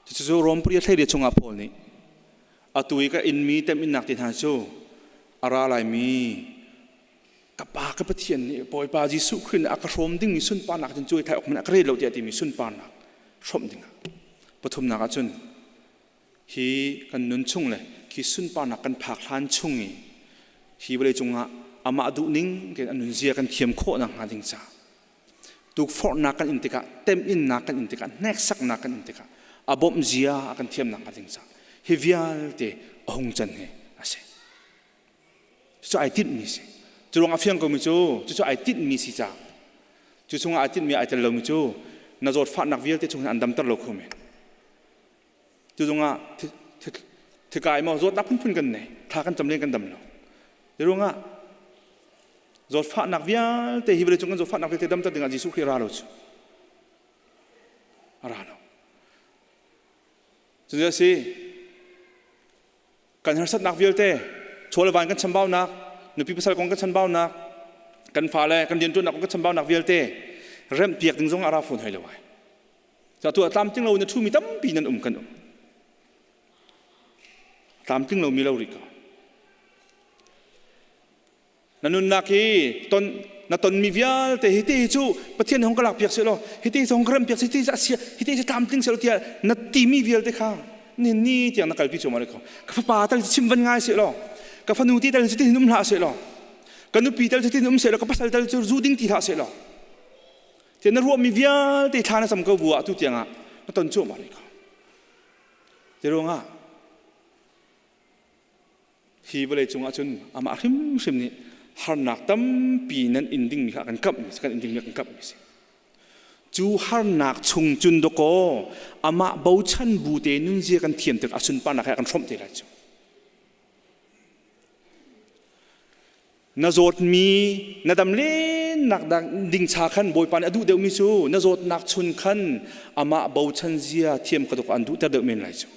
Cucu Rom pariat hleiriat chungah Paul nih atu i ka inmi temhinnak te hna cu a ra laimi ka pa ka Pathian nih Bawipa Jesuh Khrih nih a ka hrawm dingmi sunparnak cun cuai thai awk hmanh a ka rel lo tiah timi sunparnak. hrawmh dingah. Pathumnak ahcun hi kan nun chung le khi sunparnak kan phak hlan chung i hi vawlei cungah amah duhning tein a nunzia kan thiam khawh nakhnga ding caah tukforhnak kan in tikah teminnak kan in tikah hneksaknak kan in tikah a bawmh zia a kan thiam nakhnga ding caah hi vialte a hung can hi a si. Cucu ai tinhmi si. Cu ruang a fiang komi cu cucu ai tinhmi si caah cu chungah ai tinhmi ai tel lomi cu na zawtfahnak vialte chung hin an damter lo kho men. Cu zongah thikai maw zawtnak phunphun kan nei thla kan cam len kan dam lo. Cu ruangah zawtfahnak vialte hi vawlei cung kan zawtfahnak vialte damter dingah Jesuh Khrih ra lo cu. A ra lo. Cucu a si. Kan harsatnak vialte, chaw le van kan chambaunak, nupi pasal kong kan chanbaunak, kan fale kan rianṭuannak kong kan chambaunak vialte remhpiak ding zong a ra fawn hoi lo ai. Ca tu ah tlamtling lo in a ṭhumi tampi nan um kan um. Tlamtling lomi lo rih ko. Na nunnak hi ton na tonmi vialte hi te hi cu Pathian hong ka lak piak seh law hi te hi hong ka rem piak seh hi te hi hi te hi tlamtling seh law tiah na timi vialte kha ni ni tiang na kalpi cuahmah ko. Ka fapa tal chim van ngai seh law ka fanu ti tal cu tin um hlah seh law ka nupi tal cu tin um seh law ka pasal tal cu zu ding ti hlah seh law tiah na ruahmi vialte thla na cam ko bu ah tu tiangah na ton cuahmah rih ko. Ti ruangah Hi vawlei cungah cun amah hrimhrim nih harnak tampi nan in dingmi kha a kan kamhmi kan in dingmi a kan kamhmi si. Cu harnak chung cun dawkaw amah bochan bu te nunzia kan thiam tik a sunparnak he a kan hrawmh te lai cu. Na zawtmi na dam lennak ding cha khan Bawipa nih a duh deuhmi cu na zawtnak chun khan amah bochan zia thiam kha dawkaw an duhter deuh men lai cu.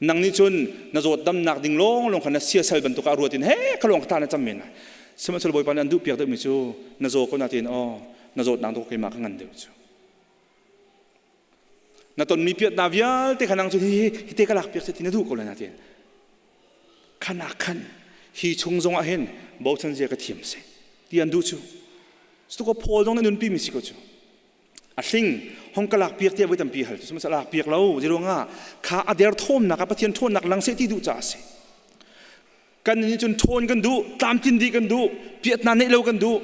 Nang nih cun na zawt damnak ding lawnglawng kha na siasal bantuk ah ruat in he kha lawng kha ta na cam men lai. Sihmanhsehlaw Bawipa nih an duhpiak deuhmi cu na zaw ko na tiin aw na zawtnak dawh keimah ka ngan deuh cu. Na tonmi piatna vialte kha nang cu hi hi te ka lak piak ti na duh ko lai na tiin. Khanak khan hi chung zong ah hin bochan zia ka thiam si ti an duh cu. Cutuk Paul zong nih nunpi mi si ko cu. A hling hong ka lak piak tiah voi tampi hal cu sihmanhsehlaw lak piak lo zeiruangah kha a derthawmnak ah Pathian ṭhawnnak lang seh ti duh caah a si. Kan nih cun ṭhawn kan duh, tlamtlin dih kan duh, piatna neih lo kan duh.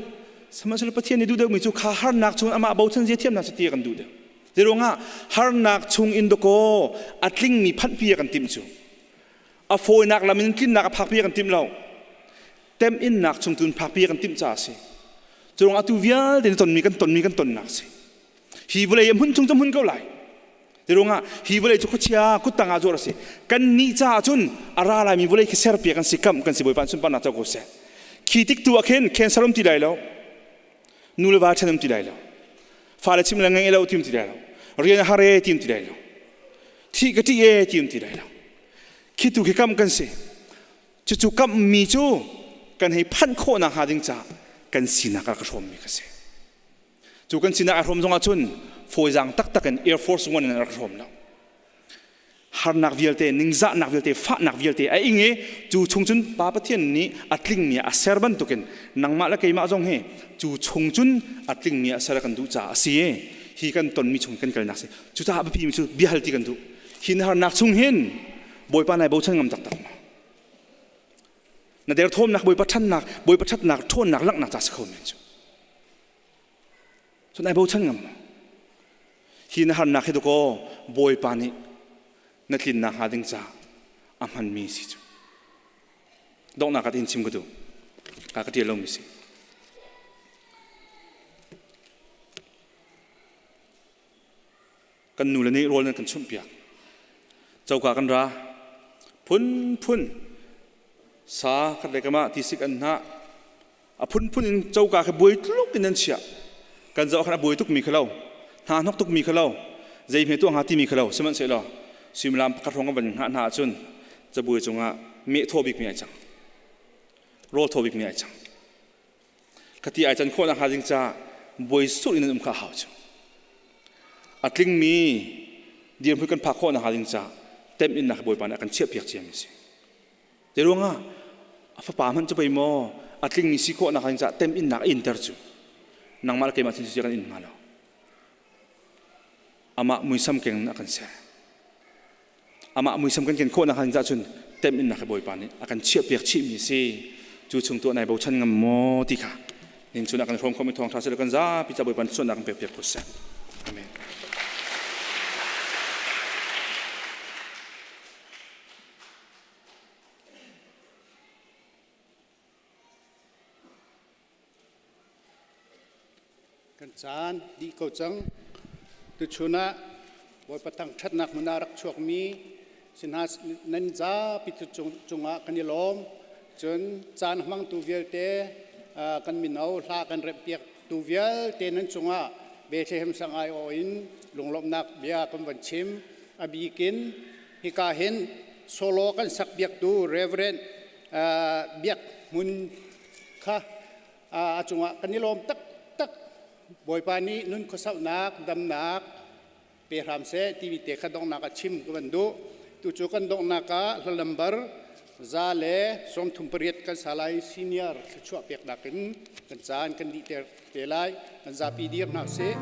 Sihmanhsehlaw Pathian nih duh deuhmi cu kha harnak chung amah bochan zia thiamnak cu ti kan duh deuh. Zeiruangah harnak chung in dakaw a tlingmi phanhpi a kan timh cu. A fawinak lam in tlinnak a phakpi a kan timh lo. Temhinnak chung tun phakpi a kan timh caah a si. Cu ruangah atu vialte na tonmi kan tonmi kan tonnak a si. Hi vawlei a hmun chung cu hmun ko lai. Ti ruangah hi vawlei cu khuachia kuttang ah zuar a si. Kan nih caah cun a ra laimi vawlei khi serpiak kan si kamh kan si Bawipa sunparnak co ko seh. Khi tik tu ah khin cancer um ti lai lo. Nu le va ṭhen um ti lai lo. Fale chim le ngei lo ti um ti lai lo. Rian a har e ti um ti lai lo. Thih ka ṭih e ti um ti lai lo. Khi tu khi kamh kan si. Cucu kamhmi cu kan hei phanh khawh nakhnga ding caah kan sinak ah ka hrawmmi ka si. Cu kan sinak a hrawm zongah cun fawizaang taktak in Air Force One in an rak hrawm lo. Harnak vialte, ningzahnak vialte, fahnak vialte a ing i cu chung cun Pa Pathian nih a tlingmi a ser bantukin nangmah le keimah zong hi cu chung cun a tlingmi a ser kan duh caah a si i hi kan tonmi chung kan kalnak si. Cucaah biapimi cu biahal ti kan duh. Hi na harnak chung hin Bawipa nai bochan ngam taktak ma? Na derthawmnak Bawipa ṭhannak, Bawipa ṭhatnak, ṭhawnnak langhnak ca si kho men cu. Cu nai bochan ngam ma? Hi na harnak hi dakaw Bawipa nih na tlinnak hnga ding ca a hmanmi si cu. Donghnak ah tin chim ka duh. Ka ka ṭial lomi si. Kan nule nih rawl nan kan chumhpiak. Coka kan ra. Phunphun sa khat le kamah tisik an hnah. A phunphun in coka khi buai tluk in an chiah. Kan zoh khan a buai tukmi kha lo. Hna hnok tukmi kha lo. Zei hme tuah hnga timi kha lo. Sihmanhsehlaw suimilam pakhat hrawng kan van hngah hna ahcun cabuai cungah meh thaw bikmi ai cang. Rawl thaw bikmi ai cang. Khati ai can khawh nakhnga ding caah buai sur in an um kha a hau cu. A tlingmi dirhmun kan phak khawh nakhnga ding caah temhinnak Bawipa nih a kan chiahpiak ciami a si. Te ruangah a fapa hmanh cu pei maw a tlingmi si khawh nakhnga ding caah temhinnak a inter cu. Nangmah le keimah cun kan in hnga lo. Amah muisam keng in a kan ser. Amah muisam kan ken khawhnak han cun temhinnak hi Bawipa nih a kan chiahpiak chihmi si. Cu chung tuah nai bochan ngam maw ti kha nin chun ah kan hrawm khomi thawngtha sila kan zapi ca Bawipa nih suannak kan pekpiak ko seh. Amen. Kan caan dih ko cang. Tuchun ah Bawipa thangṭhatnak hmun ah rak chuakmi si hna nan zapi cungah kan i lawm. Cun caan hmangtu vialte kan mino hla kan remhpiaktu vialte nan cungah Bethlehem sang aiawh in lunglawmhnak bia kan van chim. A bikin hika hin solo kan sak biaktu Reverend Biak Hmun kha a cungah kan i lawm taktak. Bawipa nih nun khuasauhnak, damnak pe hram seh timi te kha donghnak a chim ka van duh. Tucu kan donghnak ah hla lambar 138 kan sa lai. Senior thluachuah peknak in kan caan kan dih te lai. Kan zapi dir hna usih.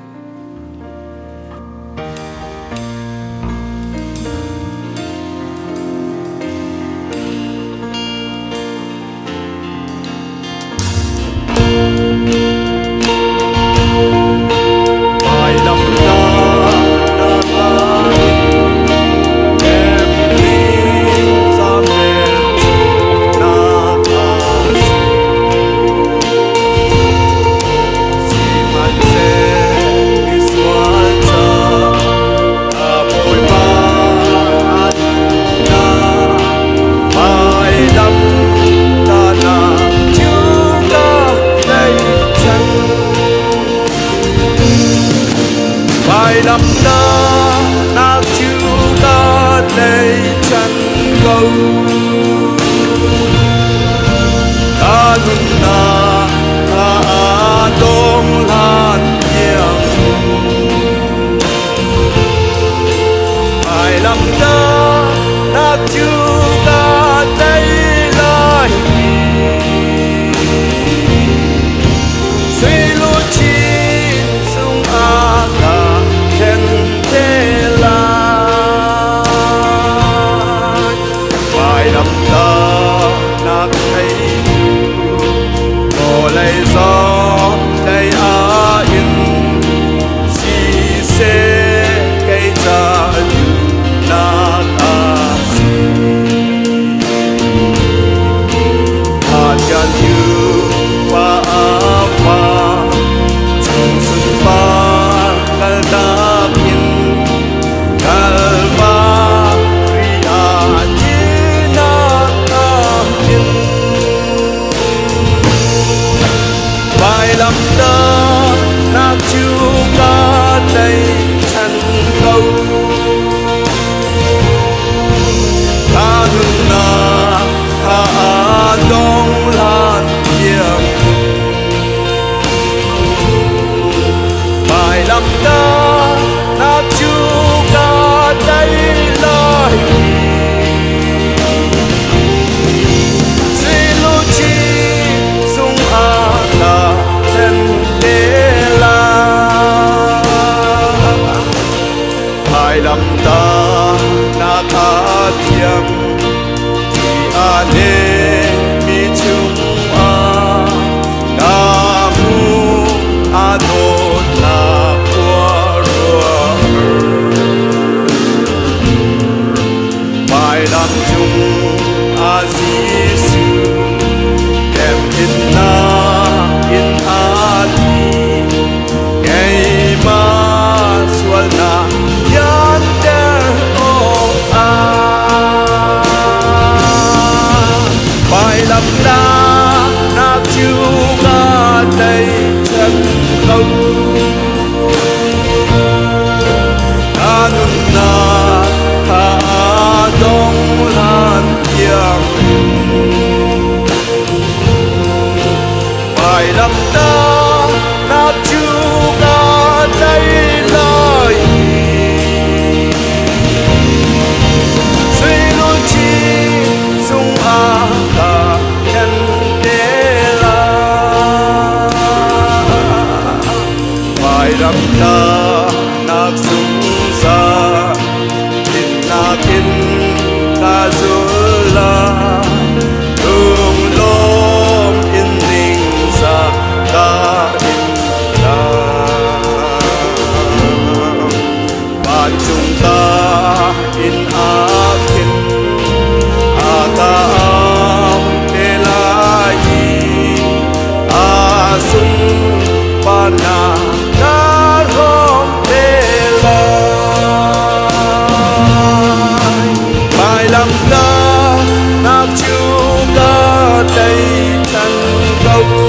ko.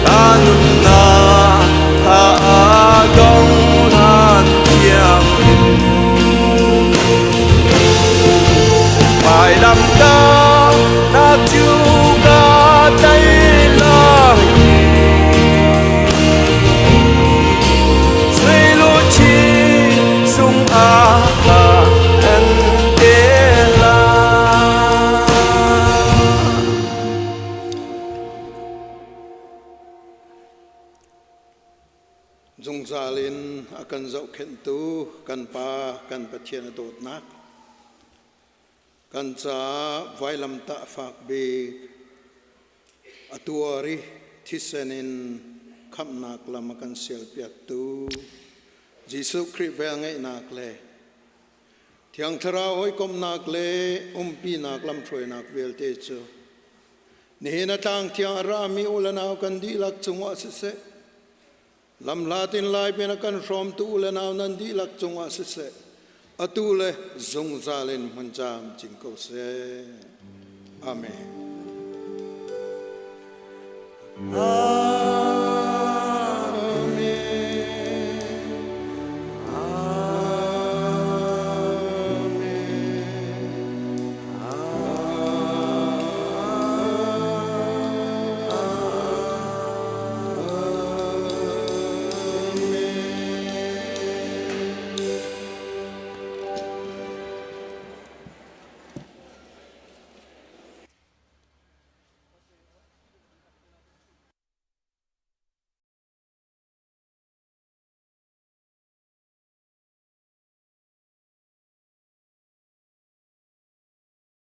Ka nunnak tha dong hlan tiang in Vailam ta na cu ka tei lai. Sui sung ah ka en te la. Zungzal in a kan zohkhenhtu kan Pa kan Pathian a dawtnak kan caah vailamtah fak bik a tuar i thisen in khamhnak lam a kan sialpiaktu Jesuh Khrih velngeihnak le Thiang Thlarau hawikomhnak le umpinak lamhruainak vialte cu nihin a tlang thiang a rami u le nau kan dihlak cungah siseh, lamhlat in lai pin a kan hrawmtu u le nau nan dihlak cungah siseh, atu le zungzal in hmun camcin ko seh. Amen. Amen.